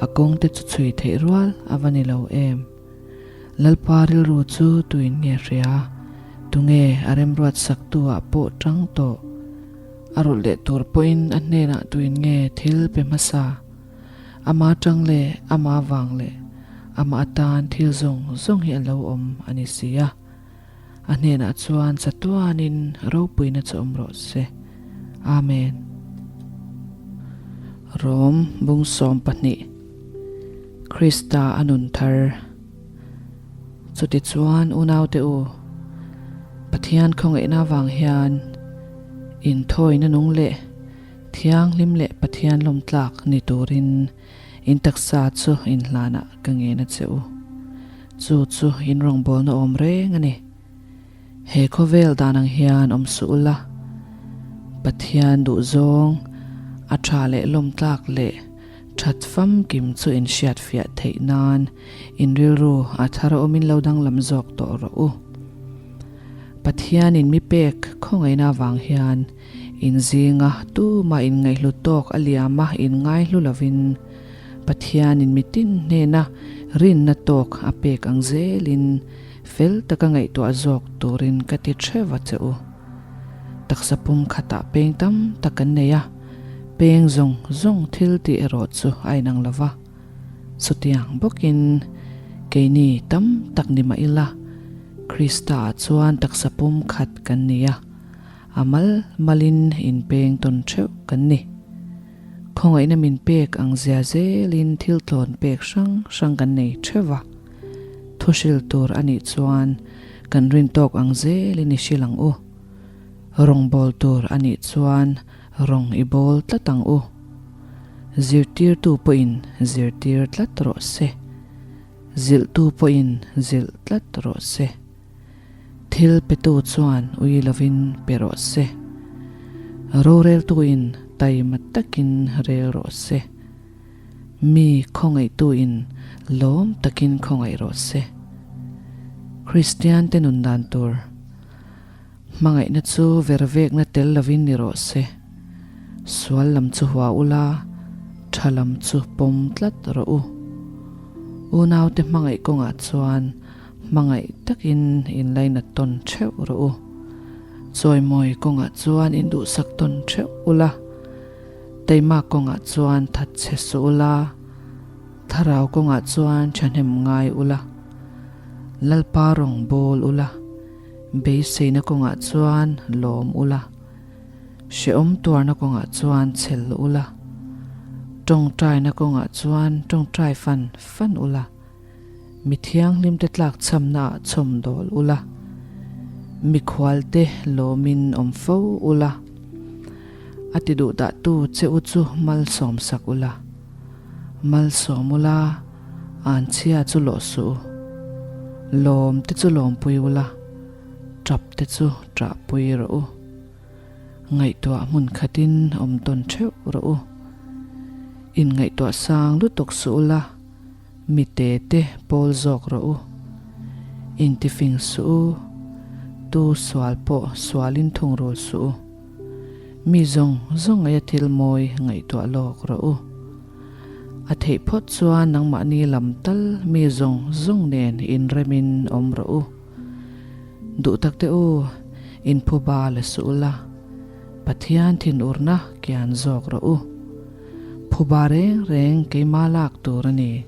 a kawng te chu chhui theih rual a va ni lo em? Lalpa rilru chu tuin nge hria? Tunge a remruat saktu ah pawh tang tawh? A rulh leh tur pawhin a hnenah tuin nge thil pe hmasa? Ama tang leh ama vang leh ama atan thil zawng zawng hi a lo awm a ni si a. A hnenah chuan chatuanin ropuina chu awm rawh se. Amen. Rom bung 12 Krista a nun thar. Chutichuan unaute u, Pathian khawngaihna avang hian inthawina nung leh thianghlim leh Pathian lawmtlak ni turin in taksa chu inhlanah ka ngen a che u. Chu chu in rawngbawlna awm reng a ni. He khawvel dan ang hian awm suh ula, Pathian duhzawng a tha leh lawmtlak leh that famkim chu in hriatfiah theih nan in rilru a thar awmin lo danglam zawk tawh rawh u. Pathianin mi pek khawngaihna avang hian in zinga tumah inngaihlu tawk a liama inngaihlu lovin Pathianin mitin hnena rinna tawk a pek ang zelin Fel taka ngaihtuah zawk turin ka ti theuh a che u. Taksa pum khatah peng tam tak kan nei a, peng zawng zawng thil tih erawh chu a inang lo va. Chutiang bawkin keini tam tak ni mah ila, Krista-ah chuan taksa pum khat kan ni a, a mal malin inpeng tawn theuh kan ni. Khawngaihna min pek ang zia zelin thil tlawn pek hrang hrang kan nei theuh va. Thuhril tur a nih chuan kan rin tawk ang zelin i hrilh ang u. Rawngbawl tur a nih chuan rawng i bawl tlat ang u. Zirtirtu pawhin zirtir tlat rawh se. Zilhtu pawhin zilh tlat rawh se. Thil petu chuan ui lovin pe rawh se. Roreltuin taima takin rel rawh se. Mi khawngaihtuin lawm takin khawngaih rawh se. Kristiante nun dan tur hmangaihna chu vervekna tel lovin ni rawh se. Sual lam chu hua ula, tha lam chu pawm tlat rawh u. Unaute hmangaih kawngah chuan hmangaih takin inlainat tawn theuh rawh u. Chawimawi kawngah chuan induhsak tawn theuh ula. Teima kawngah chuan that chhe suh ula, thlarau kawngah chuan thahnem ngai ula, Lalpa rawng bawl ula, beiseina kawngah chuan lawm ula, hrehawm tuarna kawngah chuan chhel ula, tawngtaina kawngah chuan tawngtai fan fan ula, mi thianghlimte tlakchhamnaah chhawmdawl ula, mikhualte lawmin awm fo ula, a ti duhdahtu che u chu malsawmsak ula, malsawm ula, anchhia chu lawh suh u, lawm te chu lawmpui ula, tap te chu ṭahpui rawh u, ngaihtuah hmun khatin awm tawn ṭheuh rawh u, inngaihtuah sang lutuk suh ula, Mi te te pawl zawk rawh u. Intifing suh u. Tu sual pawh sualin thungrul suh u. Mi zawng zawng aia thil mawi ngaihtuah lawk rawh u. A theih phawt chuan nangmahni lam tal mi zawng zawng nen inremin awm rawh u. Duh tak te u, inphuba la suh ula, Pathian thinurna kian zawk rawh u. Phuba reng reng keima lak tur a ni,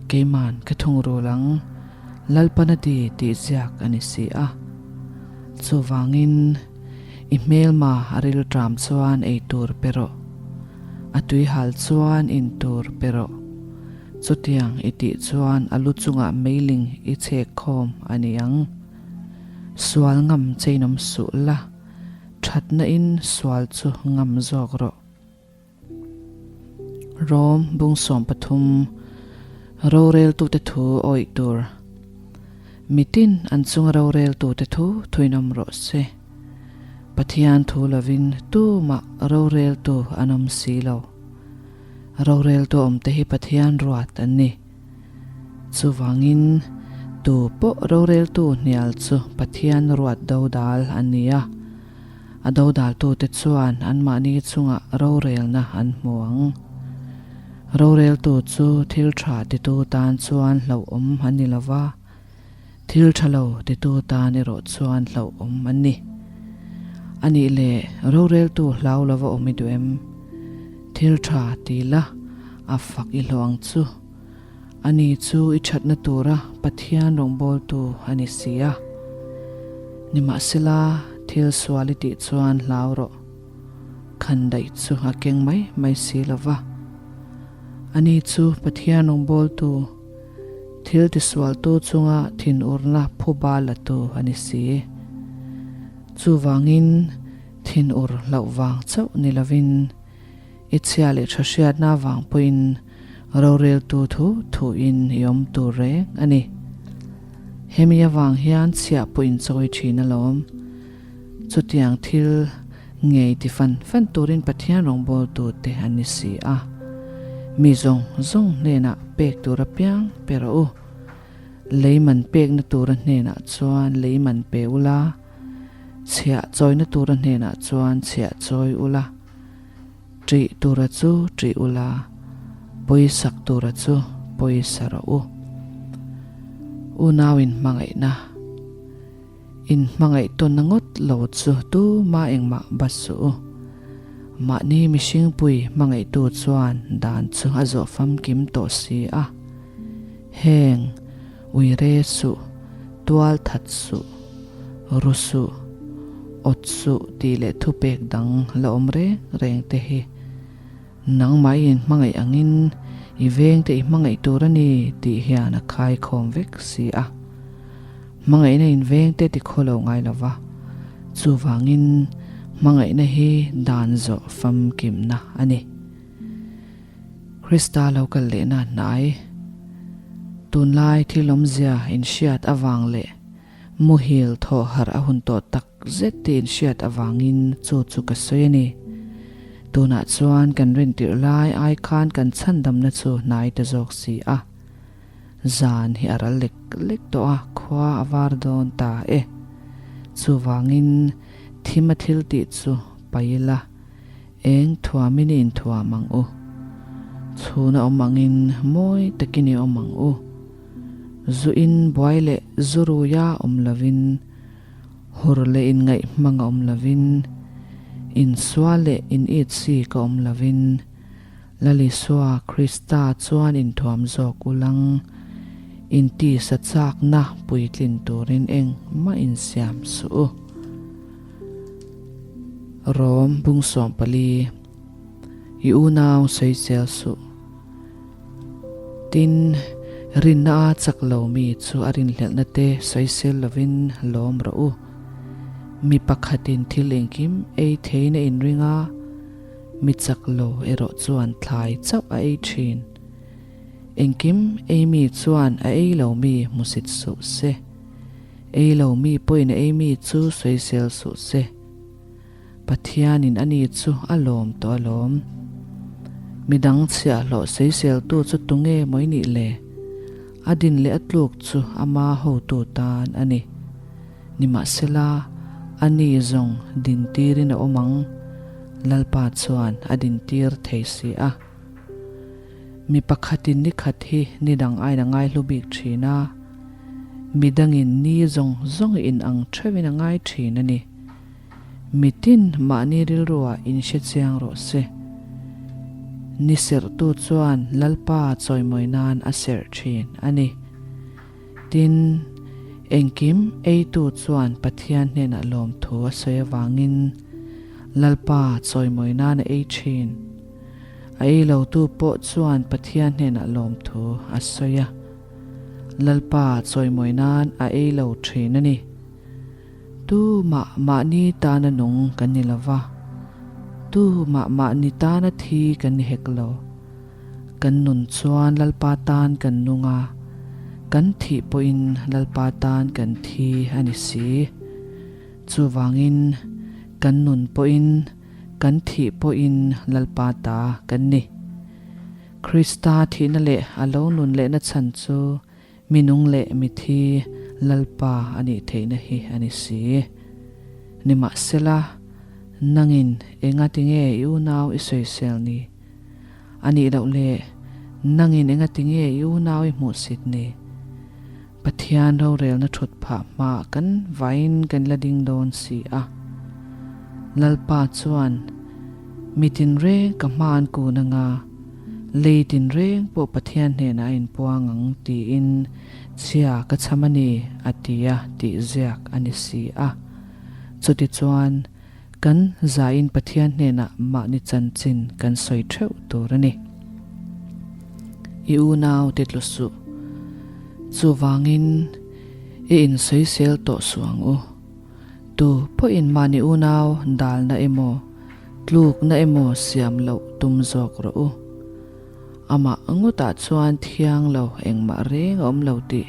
keiman ka thungrul ang, Lalpan a ti tih ziak a ni si a. Chuvangin, i hmelma a rilṭam chuan ei tur pe rawh, a tuihal chuan in tur pe rawh. Chutiang i tih chuan a lu chungah meiling i chhek khawm a ni ang. Sual ngam cheinawm suh la, ṭhatna in sual chu ngam zawk rawh. Rom bung 13 Roreltute thu awih tur Mitin an chunga roreltute thu thuinawm rawh se. Pathian thu lovin tumah roreltu an awm si lo. Roreltu awmte hi Pathian ruat an ni. Chuvangin, tu pawh roreltu hnial chu Pathian ruat dodal an ni a. A dodaltute chuan anmahni chungah rorelna an hmu ang. Roreltu chu thil tha titu tan chuan hlauhawm an ni lo va, thil tha lo titu tan erawh chuan hlauhawm an ni. A nih leh, roreltu hlau lova awm i duh em? Thil tha ti la, a fak i hlawh ang chu. Ani chu i thatna tura Pathian rawngbawltu a ni si a. Nimahsela, thil sual i tih chuan hlau rawh. Khan daih chu a keng mai mai si lo va. Ani chu Pathian rawngbawltu, thil tisualtu chunga thinurna phuba latu a ni si. Chuvangin, thinur hlauh vang chauh ni lovin, I chhia leh tha hriatna avang pawhin roreltu thu thuin i awm tur reng a ni. Hemi avang hian chhiah pawh in chawi thin alawm. Chutiang thil ngei ti fan fan turin Pathian rawngbawltu te an ni si a. Mi zawng zawng hnenah pek tur apiang pe rawh u. Lei man pekna tura hnenah chuan lei man pe ula, chhiah chawina tura hnenah chuan chhiah chawi ula. Ṭih tura chu ṭih ula, pawisak tura chu pawisa rawh u. Unau inhmangaihna, inhmangaih tawnna ngawt lo chu tuma engmah bat suh u. Mahni mihringpui hmangaihtu chuan dan chu a zawh famkim tawh si a. Heng, uire suh, tual that suh, ru suh, awt suh tih leh thupek dang la awm reng reng te hi nangmah i inhmangaih angin i veng te i hmangaih tur a ni tih hian a khaikhawm vek si a. Hmangaihna in veng te ti khaw lo ngai lo va. Chuvangin, hmangaihna hi dan zawh famkimna a ni. Krista lo kal lehna hnai, tunlai thil awmzia inhriat avang leh muhil thawh harh a hun tawh tak zet tih inhriat avangin chu chu ka sawi a ni. Tunah chuan kan rintirh lai ai khan kan chhandamna chu hnai ta zawk si a. Zan hi a ral lek lek tawh a, khua a var dawn ta e. Chuvangin thim a thil tih chu paih ila, eng thuamin i inthuam ang u. Chhun a awm angin mawi takin i awm ang u. Zu in buai leh zu ruia awm lovin, hur leh inngaih hmang a awm lovin, insual leh in it sik a awm lovin, Lal Isua Krista chuan inthuam zawk ulang, intisa chakna puitlin turin engmah insiam suh u. Rom bung 14, I unau sawisel suh. Tin, rinna a chak lo mi chu a rinhlelhna te sawisel lovin lawm rawh u. Mi pakhatin thil engkim ei theiin a inring a, Mi chak lo erawh chuan thlai chauh a ei thin. Engkim ei mi chuan a ei lo mi hmusit suh se. Ei lo mi pawhin a ei mi chu sawisel suh se. Pathianin ani chu a lawm tawh alawm. Midang chhiahhlawh sawiseltu chu tunge maw i nih le? A din leh a tluk chu ama hotu tan a ni. Nimahsela, a ni zawng dintirin a awm ang, Lalpa chuan a dintir thei si a. Mi pakhatin ni khat hi ni dang aiin a ngaihlu bik thin a, mi dangin ni zawng zawng in ang theuhin a ngai thin a ni. Mitin mahni rilruah inhre chiang rawh se. Ni serhtu chuan Lalpa chawimawi nan a serh thin a ni. Tin, engkim eitu chuan Pathian hnenah lawmthu a sawi avangin Lalpa chawimawi nan a ei thin. A ei lotu pawh chuan Pathian hnenah lawmthu a sawi a, Lalpa chawimawi nan a ei lo thin a ni. Tumah mahni tana nung kan ni lo va, tumah mahni tana thi kan ni hek lo. Kan nun chuan Lalpa tan kan nung a, kan thih pawhin Lalpa tan kan thi a ni si. Chuvangin, kan nun pawhin, kan thih pawhin Lalpa ta kan ni. Krista thihna leh a lo nun lehna chhan chu Mi nung leh mi thi Lalpa a nih theihna hi a ni si. Nimahsela, nangin engati nge i unau i sawisel ni? A nih loh le, nangin engati nge i unau i hmuhsit ni? Pathian rorelna thut phah hmaah kan vain kan la ding dawn si a. Lalpa chuan, Mi tinreng ka hma an kun anga, Lei tinreng pawh Pathian hnenah a inpuang ang tiin chhia ka chham a ni, a ti a tih ziak a ni si a. Chutichuan, kan zain Pathian hnenah mahni chanchin kan sawi theuh tur a ni. I unau ti tlu suh. Chuvangin, i insawisel tawh suh ang u. Tu pawhin mahni unau dalna emaw, tlukna emaw siam loh tum zawk rawh u. Amah ngawtah chuan thiang lo engmah reng a awm lo tih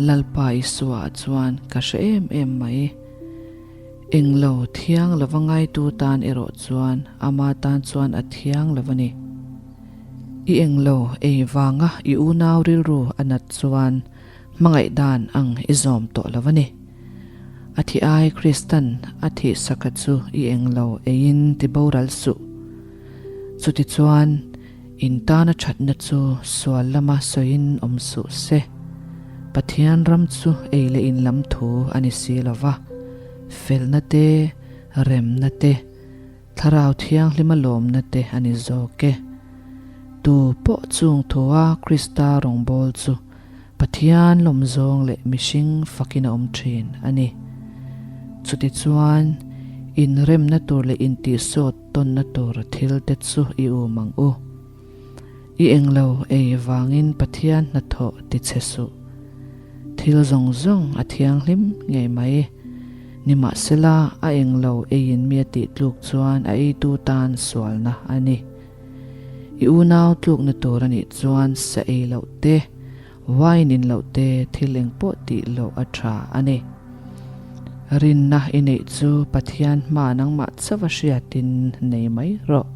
Lalpa Isua-ah chuan ka hre em em mai. Englo thiang lova ngaitu tan erawh chuan ama tan chuan a thiang lo a ni. I englo ei vanga i unau rilru a nat chuan Hmangaih dan ang i zawm tawh lo a ni. A thi ai Kristan a thih saka chu i englo eiin ti boral suh. Chutichuan, in tana thatna chu sual lama sawiin awm suh se. Pathian ram chu ei leh in lam thu a ni si lo va, felna te, remna te, Thlarau Thianghlima lawmna te a ni zawk e. Tu pawh chung thua Krista rawngbâwl chu Pathian lawmzawng leh mihring fakin a awm ṭhin a ni. Chutichuan, inremna tur leh intihsawt tawnna tur thil te chu i um ang u. I englo ei vangin Pathian hnathawh ti che suh. Thil zawng zawng a thianghlim ngei mai. Nimahsela, a englo eiin mi a tih tluk chuan a eitu tan sualna a ni. I unau tlukna tur a nih chuan sa ei loh te, wine in loh te, thil engpawh tih loh a tha a ni. Rinna i neih chu Pathian hma nangmah chauh a hriatin nei mai rawh.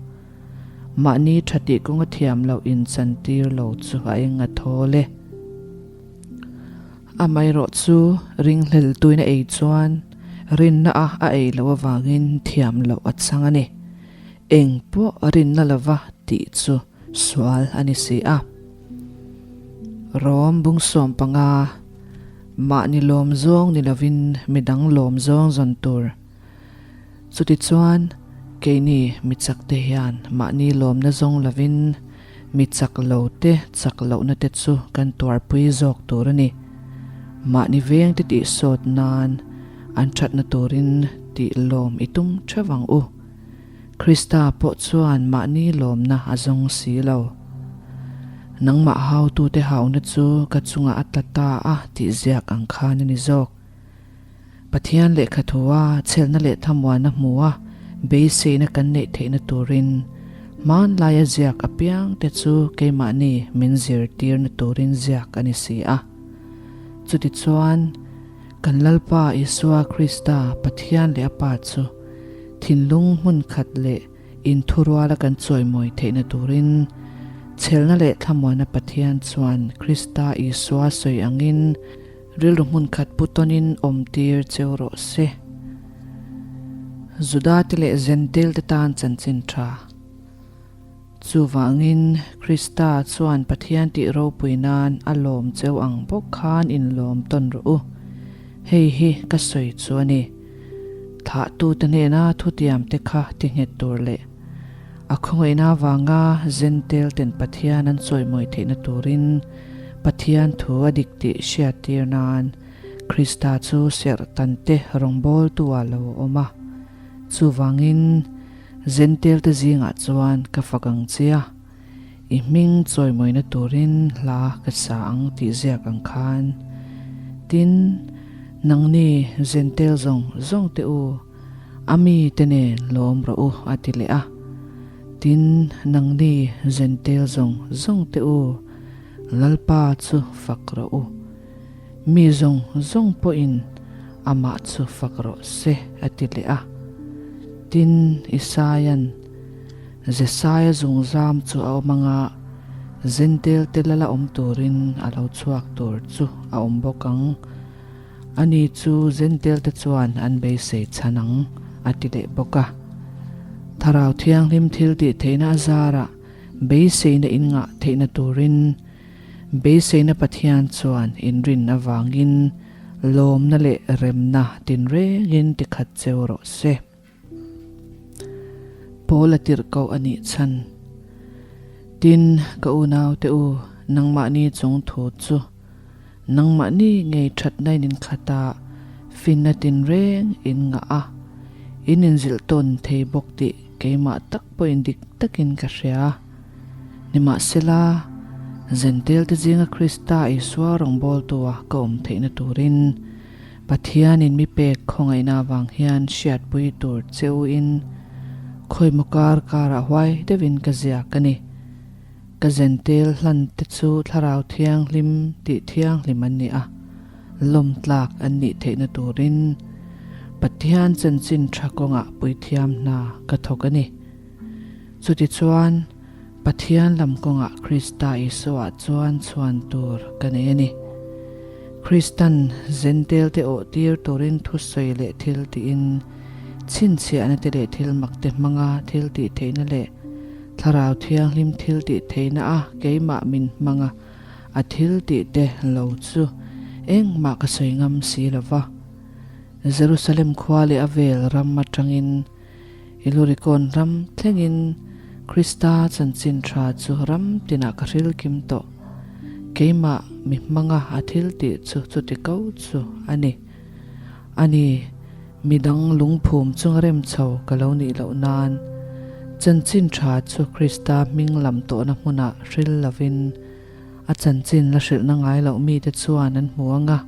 Mahni tha tih kawnga thiam loh inchantir lo chu a eng a thawl e. Amaherawh chu ringhlel tuin a ei chuan rinna a a ei loh avangin thiam loh a chang a ni. Eng pawh rinna lova tih chu sual a ni si a. Rom bung 15, Mahni lawm zawng ni lovin midang lawm zawng zawn tur. Chutichuan, keini mi chakte hian mahni lawmna zawng lovin mi chak lo te chak lohna te chu kan tuarpui zawk tur a ni. Mahni vengte tih sawt nan an thatna turin tih lawm i tum theuh ang u. Krista pawh chuan mahni lawmna a zawng si lo. Nangmah hautute hauna chu ka chungah a tla ta a tih ziak ang khan a ni zawk. Pathian lehkha thua chhelna leh thamuana hmua beiseina kan neih theihna turin hmanlaia ziak apiangte chu keimahni min zirtirna turin ziak a ni si a. Chutichuan, kan Lalpa Isua Krista Pathian leh a Pa chu thinlung hmun khat leh inthuruala kan chawimawi theihna turin chhelna leh thlamuana Pathian chuan Krista Isua sawi angin Rilru hmun khat pu tawnin awm tir cheu rawh se. Juda te leh Zentel te tan chanchin tha. Chuvangin Krista chuan Pathian tih ropui nan a lawm cheu ang bawk khan inlawm tawn rawh u. Hei hi ka sawi chu a ni. Thlahtute hnena thutiam te kha ti nghet tur leh a khawngaihna avanga Zentel ten Pathian an chawimawi theihna turin Pathian thu a dik tih hriattir nan Krista chu serh tante rawngbawltu ah lo awm a. Chuvangin, Zentelte zingah chuan ka fak ang che a, i hming chawimawina turin hla ka sa ang tih ziak ang khan. Tin, nangni Zentel zawng zawng te u, a mite nen lawm rawh u a ti leh a. Tin, nangni Zentel zawng zawng te u, Lalpa chu fak rawh u. Mi zawng zawng pawhin amah chu fak rawh se, a ti leh a. Tin, Isaia'n Jesaia zungzam chu a awm anga Zentel te lala awm turin a lo chhuak tur chu a awm bawk ang. Ani chu Zentel te chuan an beisei chhan ang, a ti leh bawk a. Thlarau Thianghlim thil tih theihna a zarah Beiseina in ngah theihna turin beiseina Pathian chuan inrin avangin lawmna leh remna tinrengin tikhat cheu rawh se. Paul a tirh koh a nih chhan. Tin, ka unaute u, nangmahni chung thu chu nangmahni ngei thatna in inkhat a, finna tinreng in ngah a, in inzilh tawn thei bawk tih Keimah tak pawhin dik takin ka hria. Nimahsela, Zentelte zinga Krista Isua rawngbawltua ka awm theihna turin Pathianin mi pek khawngaihna avang hian hriatpui tur che uin khawimaw kar karah huai deuhin ka ziak a ni. Ka Zentel hlante chu Thlarau Thianghlim tih thianghlim an ni a. Lawmtlak an nih theihna turin Pathian chanchin tha kawngah puithiam hna ka thawk a ni. Chutichuan, Pathian lam kawngah Krista Isuaah chuan chhuan tur ka nei a ni. Kristan Zentelte awh tir turin thusawi leh thil tiin, chhinchhiahna te leh thil mak te hmanga thil tih theihna leh Thlarau Thianghlim thil tih theihna a keimah min hmanga A thil tih te lo chu engmah ka sawi ngam si lo va. Jerusalem khua leh a vel ram atangin Ilurikawn ram thlengin Krista chanchin tha chu ram tinah ka hril kim tawh. Keimah mi hmanga a thil tih chu chuti ko chu a ni. A ni, midang lungphum chunga rem chho ka lo nih loh nan chanchin tha chu Krista hming lam tawhna hmunah hril lovin a chanchin la hrilhna ngai loh mite chuan an hmu ang a,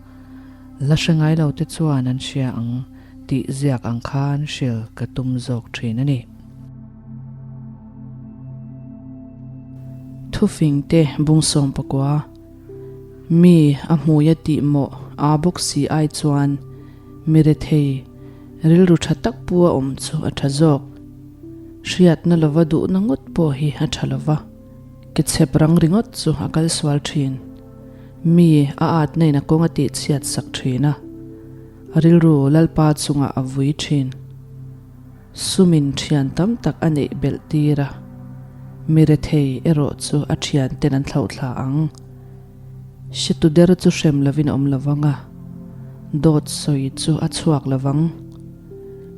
la hre ngai lote chuan an hria ang Tih ziak ang khan hril ka tum zawk thin a ni. Thufing te bungsawm pakua, Mi a hmui a tih mawh aa bawk si ai chuan mi rethei rilru tha tak pu a awm chu a tha zawk. Hriatna lova duhna ngawt pawh hi a tha lova, ke chhep rang ringawt chu a kal sual thin. Mi a atna in a kawng a tih chhiat sak thin a, a rilru Lalpa chungah a vui thin. Sumin thian tam tak a neih belh tir a, mi rethei erawh chu a thian ten an thlauh thla ang. Hretu der chu hrem lovin a awm lo vang a, dawt sawi chu a chhuak lo vang.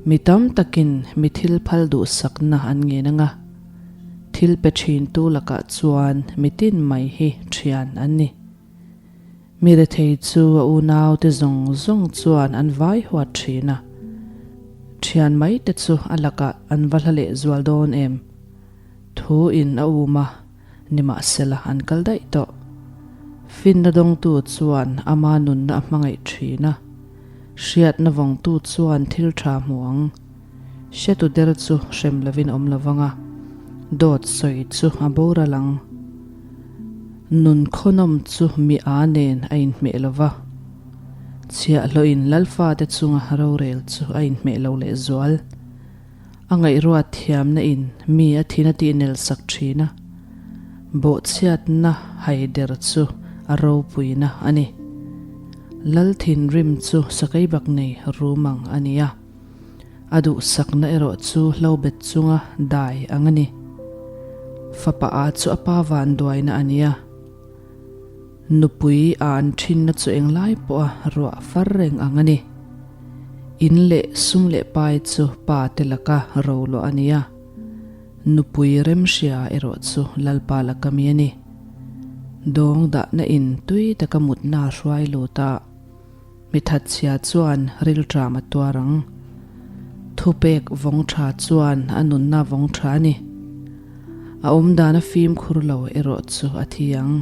Mi tam takin mi thil phal duhsakna an ngen ang a, thil pe thintu lakah chuan mi tin mai hi thian an ni. Mi rethei chu a unaute zawng zawng chuan an vai huat thin a, thian mai te chu a lakah an va hla leh zual dawn em? Thu in a um a, nimahsela an kal daih tawh. Finna dawngtu chuan ama nunna a hmangaih thin a, hriatna vawngtu chuan thil tha hmu ang. Hretu der chu hrem lovin awm lo vang a, dawt sawi chu a boral ang. Nun khawnawm chu mi a nen a inhmeh lo va, chhiahhlawhin Lalfate chunga rorel chu a inhmeh lo lehzual. A ngaihruat thiamna in mi a thin a tihnel sak thin a, bawhchhiatna haider chu a ropuina a ni. Lal thinrim chu sakeibak nei rum ang a ni a. A duhsakna erawh chu hlobet chunga dai ang a ni. Fapa a chu a pa vanduaina a nia. Nupui a an thinna chu englai pawha ruah far reng ang a ni. In leh sum leh pai chu pa te laka roluah a nia. Nupui remhria erawh chu Lalpa laka mi a ni. Dawng dahna in tui taka mutna a hruai lut a. Mi thatchhia chuan rilṭam a tuar ang. Thupek vawng ṭha chuan a nunna vawng ṭha a ni. A awmdan a fimkhur lo erawh chu a thi ang.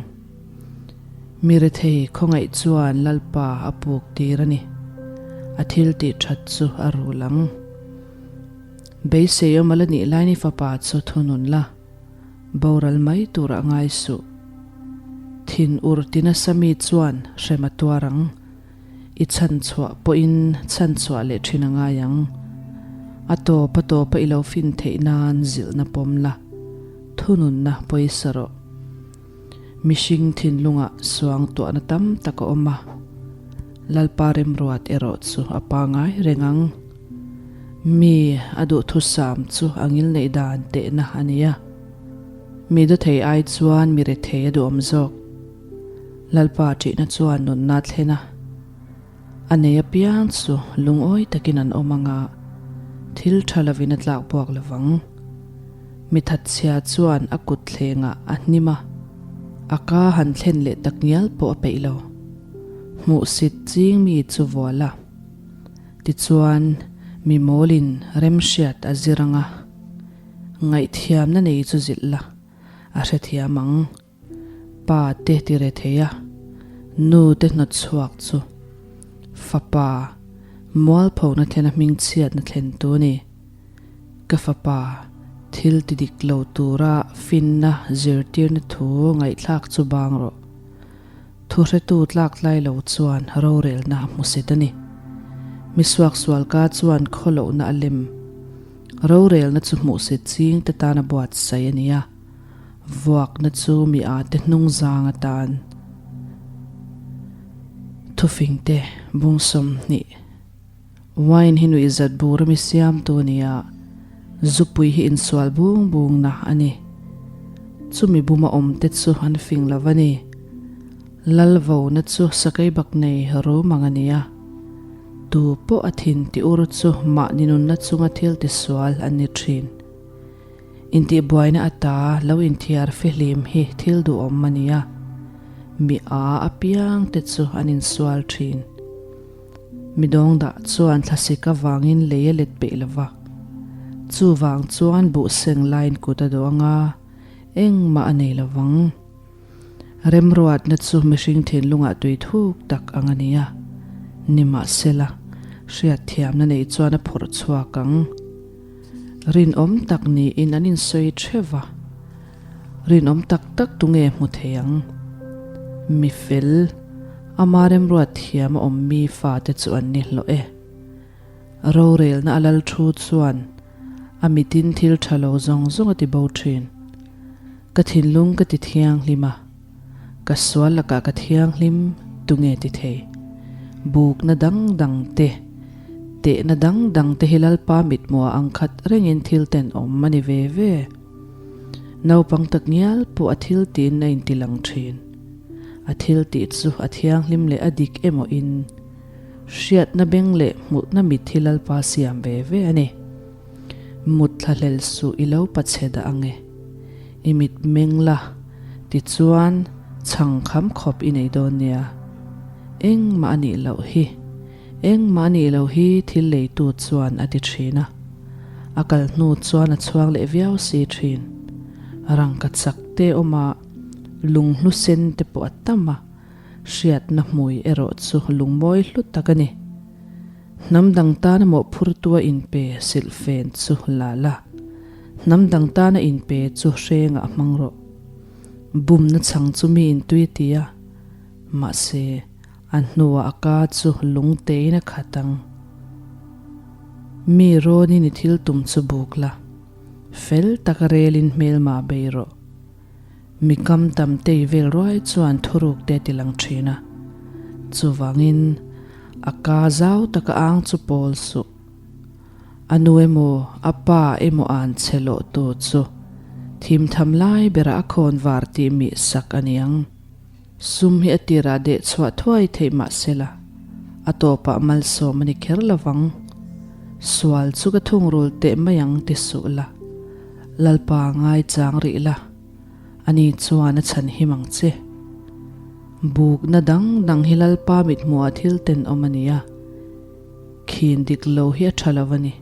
Mi rethei khawngaih chuan Lalpa a puk tir a ni. A thil tih ṭhat chu a rul ang. Beisei awm a la nih lain i fapa chu thunun la. Boral mai turah ngai suh. Thin ur ti nasa mi chuan hrem a tuar ang. I chhanchhuah pawhin chhanchhuah leh thin a ngai ang. A tawp a tawpa i lo fin theih nan zilhna pawm la, thununna pawisa rawh. Mihring thinlungah suangtuahna tam tak a awm a, Lalpa remruat erawh chu a pangai reng ang. Mi a duhthusam chu a ngilneih dan tehna a ni a. Mi dawthei ai chuan mi rethei a duhawm zawk. Lalpa ṭihna chuan nunna thlen a. A nei apiang chu lungawi takin an awm ang a, thil ṭha lovin a tlak buak lo vang. Mi thatchhia chuan a kut thlengah a hnim a, a ka han thlen leh tak ngial pawh a peih lo. Hmuhsit ching mi chu vual a. Tichuan, mi mawlin remhriat a zir ang a, ngaihthiamna nei chu zilh la, a hrethiam ang. Pa te ti re thei a, nu te hnawt chhuak chu fapa mualphona thlena hmingchhiatna thlen tu a ni. Ka fapa, thil ti dik lo tura finna zirtirna thu ngaihthlak chu bang rawh. Thuhretu tlak tlai lo chuan rorelna a hmusit a ni. Mi suaksualka chuan khawlohna a lem. Rorelna chu hmuhsit ching te tan a buatsaih a ni a, vuakna chu mi â te hnung zang atan. Thufingte bung 20. Wine hi nuihzat bur ami siamtu a ni a, zupui hi insual bung bungna a ni. Chumi buma awmte chu an fing lo a ni. Lalvona chu sakei bak nei rum ang a ni a, tu pawh a thin ti ur chu mahni nunna chunga thil tisual an ni thin. Intihbuaina ata lo inthiar fihlim hi thil duhawm a ni a, mi a apiangte chu an insual thin. Mi dawngdah chuan thlasik avangin lei a let peih lo va, chuvang chuan buh seng laiin kut a duh ang a, engmah a nei lo vang. Remruatna chu mihring thinlungah tui thuk tak ang a ni a, nimahsela, Hriatthiamna nei chuan a phawrh chhuak ang. Rinawm tak niin an insawi theuh va. Rinawm tak tak tunge hmu thei ang? Mi fel, ama remruat thiam a awm mi fate chu an ni hlawh e. Rorelna a lal thu chuan a mitin thil tha lo zawng zawng a ti bo thin. Ka thinlung ka ti thianghlim a, ka sual lakah ka thianghlim tunge ti thei? Bukna dang dang te, tehna dang dang te hi Lalpa mithmuah ang khat rengin thil tenawm a ni ve ve. Naupang tak ngial pawh a thil tiin a inti lang thin. A thil tih chu a thianghlim leh a dik emaw in hriatna beng leh hmuhna mit hi Lalpa siam ve ve a ni. Mut thla hlel suh i lo pachhe dah ang e. I mit meng la, tichuan chhang kham khawp i nei dawn nia. Engmah a nih loh hi. Engmah a nih loh hi thil leitu chuan a ti thin a. A kal hnu chuan a chhuang leh viau si thin. Rangka chak te awm a, lunghlu sen te pawh a tam a, hriatna hmui erawh chu lungmawi hlu tak a ni. Hnam dang tana mawhphurtua inpe silhfen chu la la, hnam dang tana inpe chu hrengah hmang rawh. Bumna chhang chu mi intui a ti a, mahse, A hnuah a ka chu lung tein a khat ang. Mi rawnin i thil tum chu buk la, fel taka relin hmelma bei rawh. Mi kam tam tei vel ruai chuan thuruk te a ti lang thin a, chuvangin a ka zau taka ang chu pawl suh. A nu emaw a pa emaw an che lawh tu chu thimtham lai berah a khawn var tih mih sak a niang. Sum hi a tirah deh chhuah thuai theih mah sela, a tawpah malsawm a ni kher lovang. Sual chu ka thungrul teh mai ang ti suh la, Lalpa ngaichang rih la, ani chuan a chhan him ang che. Bukna dang dang hi Lalpa mithmuhah thil tenawm a ni a, khin dik lo hi a tha lo a ni.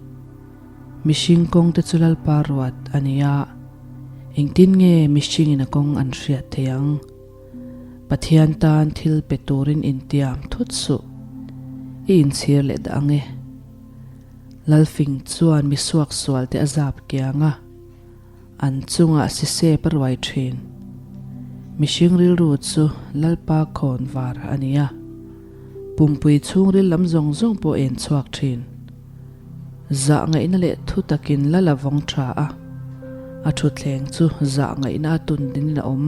Mihring kawng te chu Lalpa ruat a ni a, engtin nge mihringin a kawng an hriat thei ang? Pathian tan thil pe turin intiam thut suh, i inchhir leh dah ang e. Lalfing chuan mi suaksual te a zap kiang a, an chungah sisep a ruai thin. Mihring rilru chu Lalpa khawn var a ni a, pumpui chhungril lam zawng zawng pawh en chhuak thin. Zah ngaihna leh thu takin lal a vawng tha a, a thutthleng chu zah ngaihna a tun dinin a awm.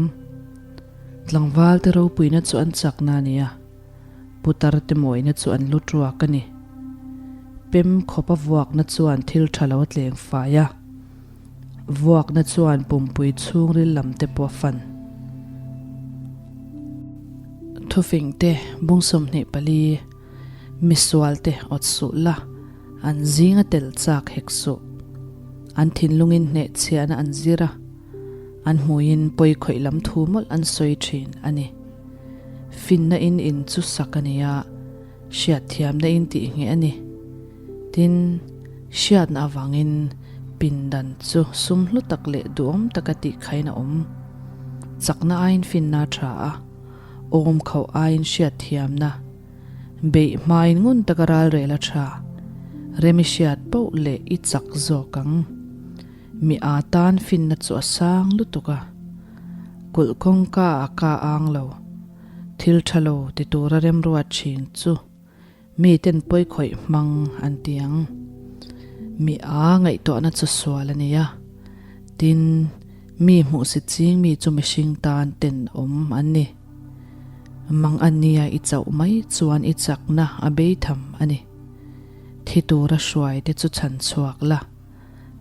Tlangval te ropuina chu an chakna a ni a, putar te mawina chu an lu tuak a ni. Pem khawpa vuakna chuan thil tha lo a tleng fai a, vuakna chuan pumpui chhungril lam te pawh a fan. Thufing te bung 24. Misual te awt suh la, an zinga tel chak hek suh. An thinlungin hnehchhiahna an zir a, an hmuiin pawi khawih lam thu mawlh an sawi thin a ni. Finna in in chu sak a ni a, hriatthiamna in tih ngheh a ni. Tin, hriatna avangin pindan chu sum hlu tak leh duhawm taka tih khain a awm. Chakna aiin finna a tha a, awm khauh aiin hriatthiamna. Beih hmain ngun taka ral rel a tha. Rem i hriat poh leh i chak zawk ang. Mi aa tan finna chu a sang lutuk a. Kulh kawngka a ka ang lo. Thil tha lo ti tura remruat thin chu miten pawi khawih hmang an ti ang. Mi aa ngaihtuahna chu sual a ni a. Tin, mi hmuhsit ching mi chu mihring tan tenawm an ni. Mang a nia i chauh mai chuan i chakna a bei tham a ni. Thi tura hruai te chu chhan chhuak la,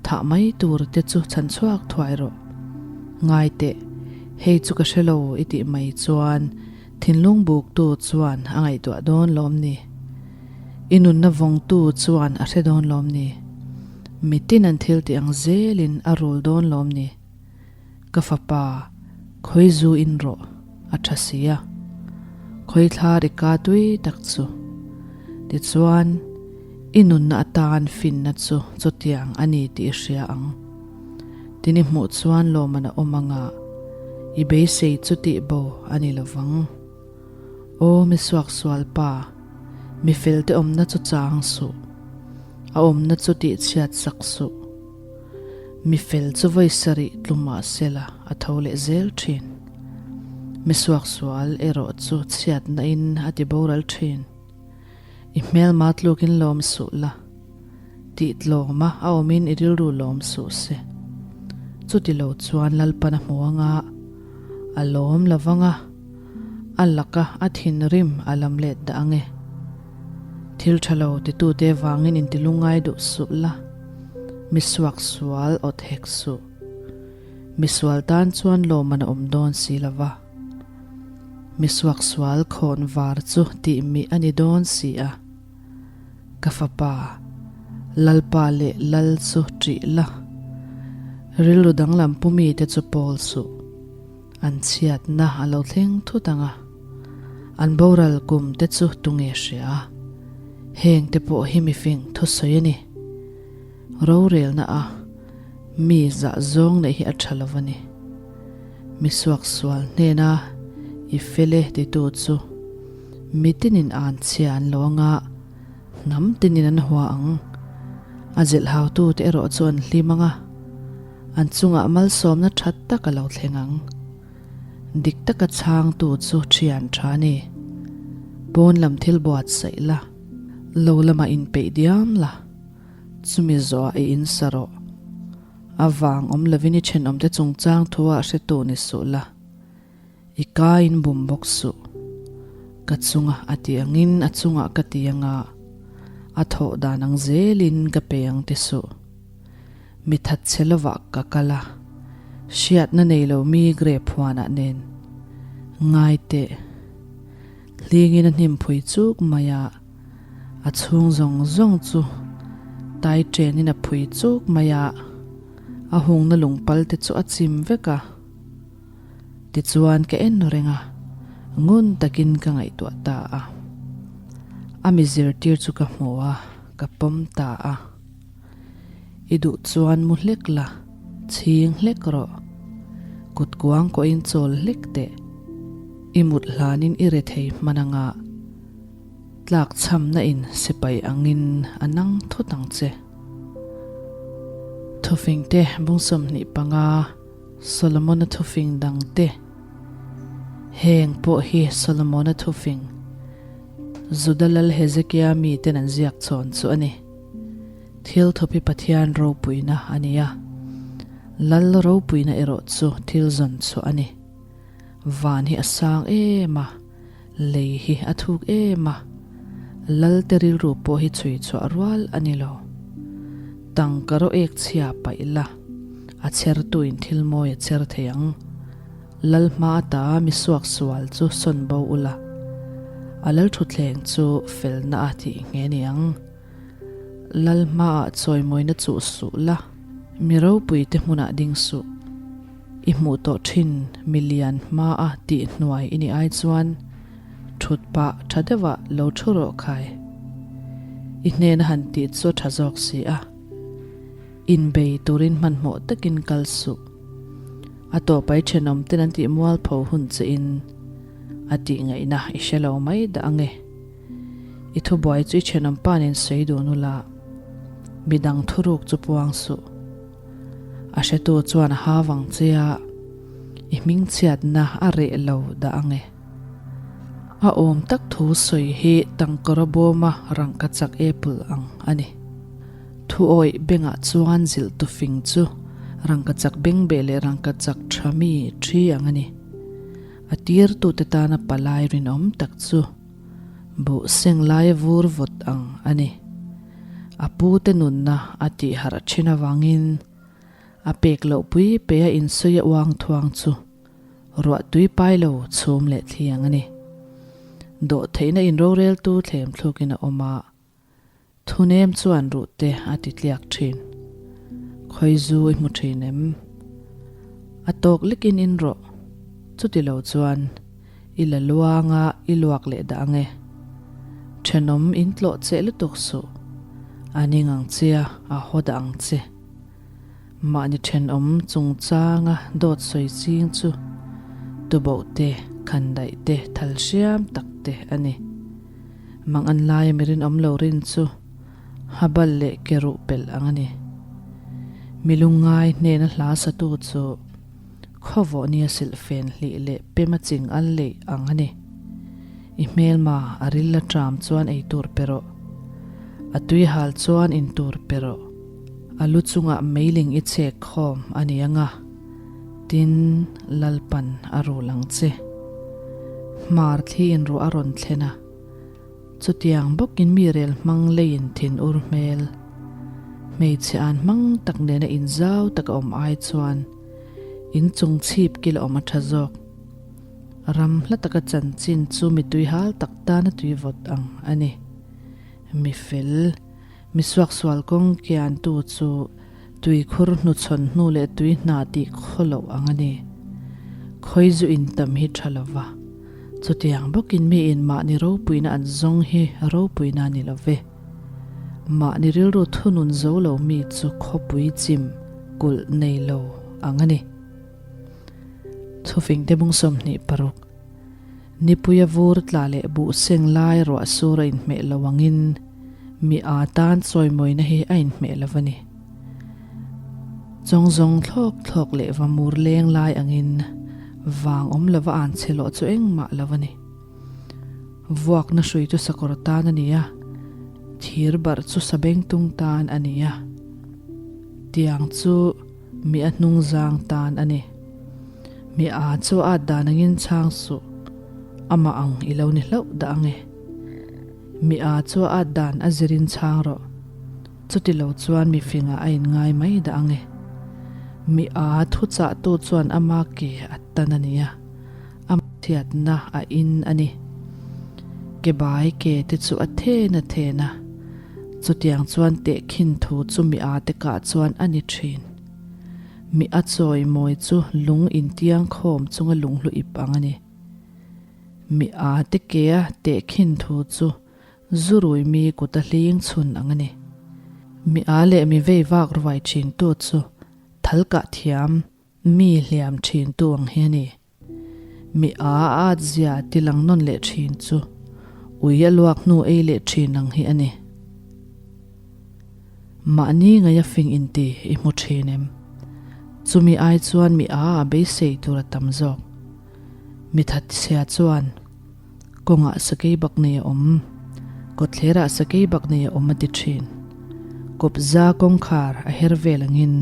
thah mai tur te chu chhan chhuak thuai rawh. Ngai teh, hei chu ka hre lo i tih mai chuan thinlung buktu chuan a ngaihtuah dawn lawm ni? I nunna vawngtu chuan a hre dawn lawm ni? Mitin an thil tih ang zelin a rul dawn lawm ni? Ka fapa, khawi zu in rawh, a tha si a. Khawi thla ri ka tui tak chu. Tichuan, i nunna atan finna chu chutiang a ni tih i hria ang. Tin i hmuh chuan lawmman a awm anga i beisei chu tih bo a ni lovang. Aw mi suaksual pa! Mi felte awmna chu chang suh, a awmna chu tihchhiat sak suh. Mi fel chu vawi sarih tlu mah sela a tho leh zel thin. Mi suaksual erawh chu chhiatna in a ti boral thin. I hmelma tlukin lawm suh la, tih tlawma a awmin i rilru lawm suh se. Chuti lo chuan Lalpan a hmu anga, a lawm lo vang a, a laka a thinrim a lam let dah ang e. Thil tha lo titute vangin intilungai duh suh la, mi suaksual awt hek suh. Misual tan chuan lawmman a awm dawn si lo va. Mi suaksual khawn var chu tih mih a ni dawn si a. Ka fapa, Lalpa leh Lal chu ṭih la, rilru danglam pu mite chu pawl suh. An chhiatna a lo thleng thut ang a, an boral kum te chu tunge hria? Heng te pawh hi mifing thusawi a ni. Rorelna a mi zah zawng neih hi a tha lo a ni. Mi suaksual hnena i fel e titu chu mi tinin an chhia an lo ang a, hnam tinin an hua ang. A zilhhautute erawh chu an hlim ang a, an chungah malsawmna tha tak a lo thleng ang. Dik taka chhangtu chu thian tha a ni. Pawn lam thil buatsaih la, lo lamah inpeih diam la, chumi zawhah i insa rawh. A vang awm lovin i thenawmte chungchang thuah hretu ni suh la, i kaiin bum bawk suh. Ka chunga a ti angin a chungah ka ti anga, a thawh dan ang zelin ka pe ang ti suh. Mi that che lovah ka kal a, hriatna nei lo mi grape huanah nen. Ngai teh. Hlingin a hnim phui chuk mai a, a chhung zawng zawng chu tai chenin a phui chuk mai a, a hungna lungpal te chu a chim vek a. Tichuan ka en reng a, ngun takin ka ngaihtuah ta a. A mi zirtir chu ka hmu a, ka pawm ta a. I duh chuan mu hlek la, chhing hlek rawh. Kut kuang kawhin chawl hlek teh. I mut hlanin i re thei hman anga tlak chhamna in sipai angin a nang thut ang che. Thufing te bung 25 Solomona thufing dang te Heng pawh hi Solomona thufing Juda lal Hezekia miten an ziak chhawn chu a ni. Thil thawp hi Pathian ropuina a ni a, Lal ropuina erawh chu thil zawn chhuah a ni. Van hi a sang em a, lei hi a thuk em a, Lal te rilru pawh hi chhui chhuah rual a ni lo. Tangka rawh ek chhia paih la, a chhertuin thil mawi a chher thei ang. Lal hma ata mi suak sual chu sawn bo ula, a lal thutthleng chu felna a tih nghe ni ang. Lal hmaah chawimawina chuh suh la, mi ropuite hmunah ding suh. I hmuh tawh thin mi lian hmaa tih hnuai i nih ai chuan thut pah tha deuhah lo thu rawh khai. I hnena han tih chu a tha zawk si a. Inbei turin hmanhmawh takin kal suh. A tawpai thenawmten an tih mualpho hun che in a tih ngaihna i hre lo mai dah ange. I thubuai chu i thenawm pa nen sawi dun ula, midang thuruk chu puang suh. A hretu chuan a hau ang che a, i hmingchhiatna a reh lo dah ang e. A awm tak thu sawi hi tangkawra bawma rangkachak apple ang a ni. Thuawih bengah chuan zilh tufing chu rangkachak bengbeh leh rangkachak tha mi thi ang a ni. A tirtute tana palai rinawm tak chu Buh seng laia vur vawt ang a ni. A pute nunna a tih harh thin avangin a pek loh pui pe a insawi a uang thuang chu ruah tui pai lo chhum leh thli ang a ni. Dawhtheihna inroreltu thlem thlukin a awm a. Thunem chuan ruh te a ti tliak thin. Khawi zu i hmu thin em? A tawk lekin in rawh. Chuti lo chuan i la luang a i luak leh dah ang e. Thenawm in tlawh cheh lutuk suh. A ning ang che a, a haw dah ang che. Mahni thenawm chungchanga dawt sawi ching chu tuboh te, khandaih te, thal hriam tak te a ni. Mang an laia mi rinawm lo rin chu habal leh ke ruh pelh ang a ni. Mi lungngai hnena hla satu chu khawvawh nia silhfen hlih leh pema ching al leih ang a ni. I hmelma a ril a ṭam chuan ei tur pe rawh. A tui hal chuan in tur pe rawh. A lu chungah meiling i chhek khawm a ni ang a, tin Lalpan a rul ang che. Hmar thli in ruah a rawn thlen a, chutiang bawkin mi rel hmang leiin thin ur hmel. Hmeichhe an hmang tak nena inzau taka awm ai chuan inchung chhip kil a awm a tha zawk. Ram hla taka chanchin chu mi tuihal tak tana tui vawt ang a ni. Mi fel. Mi suaksual kawng kiantu chu tuikhur hnuchhawn hnu leh tui hna tih khaw loh ang a ni. Khawi zu intam hi tha lo va, chutiang bawkin miin mahni ropuina an zawng hi ropuina a ni lo ve. Mahni rilru thunun zo lo mi chu khawpui chim kulh nei lo ang a ni. Thufingte bung 26. Nipuia vur tla leh buh seng lai ruah sur a inhmeh lo angin mi aa tan chawimawina hi a inhmeh lo a ni. Chawng zawng thlawk thlawk leh va mur leng lai angin vang awm lova an che lawh chu engmah lo a ni. Vuakna hrui chu sakawr tan a ni a, thir barh chu sabengtung tan a ni a. Tiang chu. Mi a hnung zang tan a ni. Mi a chu a at dan angin chhang suh, amah ang i lo ni hlauh dah ang e. Mi a chu a at dan a zirin chhang rawh, chuti lo chuan mi fingah a inngai mai dah ang e. Mi a thu chahtu chuan ama ke a tan a nia, a chhiatna a in a ni. Ke bai ke te chu a then a then a. Chutiang chuan tehkhin thu chu mi a te kah chuan a ni thin. Mi a chawi mawi chu lung intiang khawm chunga lunghlu ip ang a ni. Mi a te kea tehkhin thu chu zurui mi kuta hling chhun ang a ni. Mi a leh mi vei vak ruai thin tu chu thal kah thiam mi hliam thin tu ang hi a ni. Mi a at zia ti lang nawn leh thin chu ui a luak hnu ei leh thin ang hi a ni. Mahni ngaia fing inti i hmu thin em? Chumi ai chuan mi a a beisei tur a tam zawk. Mi thatchhia chuan kawngah sakei bak nei a awm, kawtthlerah sakei bak nei a awm a ti thin. Kawpza kawngkhar a her vel angin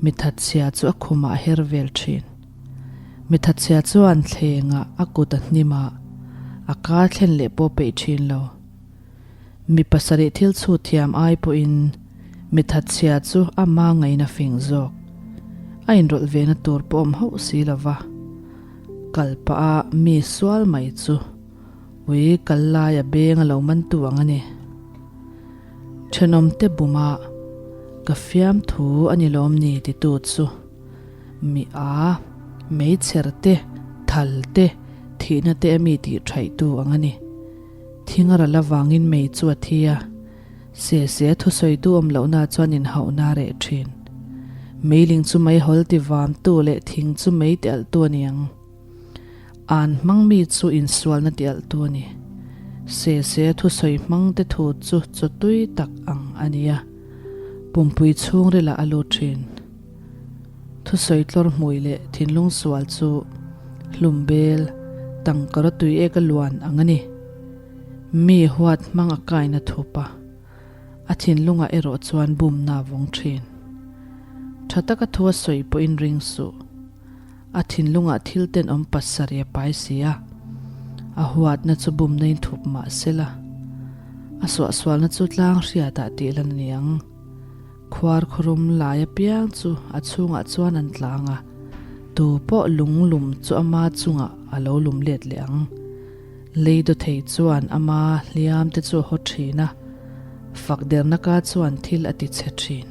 mi thatchhia chu a khumah a her vel thin. Mi thatchhia chuan thlengah a kut a hnim a, a ka thlen leh pawh peih thin lo. Mi pasarih thil chhut thiam ai pawhin mi thatchhia chu ama ngaina fing zawk. A inrawlh vena tur pawh awm hauh si lo va, kal pah a mi sual mai chu ui kal lai a beng a lo mantu ang a ni. Thenawmte buma ka fiamthu a ni lawm ni titu chu. Mi a, meichher te, thal te, thihna te a mi tih thaihtu ang a ni. Thing a ral avangin mei chu a thi a, se se a thusawitu awm lohna chuan inhauhna a reh thin. Meiling chu meihawl ti vamtu leh thing chu mei ti alhtu a ni ang. An hmang mi chu insualna ti alhtu a ni. Se se a thusawi hmang te thu chu chaw tui tak ang a ni a, pumpui chhungrilah a lut thin. Thusawi tlawr hmui leh thinlung sual chu hlum bel tangkara tui ek a luan ang a ni. Mi huat hmang a kaina thup a, a thinlungah erawh chuan bumna a vawng thin. Tha taka thu a sawi pawhin ring suh. A thinlungah thil tenawm pasarih a pai si a, a huatna chu bumna in thup mah sela, a suahsualna chu tlang hriatah tih lan a ni ang. Khuar khurum lai apiang chu a chhungah chuan an tlang a, tu pawh lung lum chu ama chungah a lo lum let leh ang. Lei dawthei chuan ama hliam te chu a haw thin a, fak derna ka chuan thil a ti chhe thin.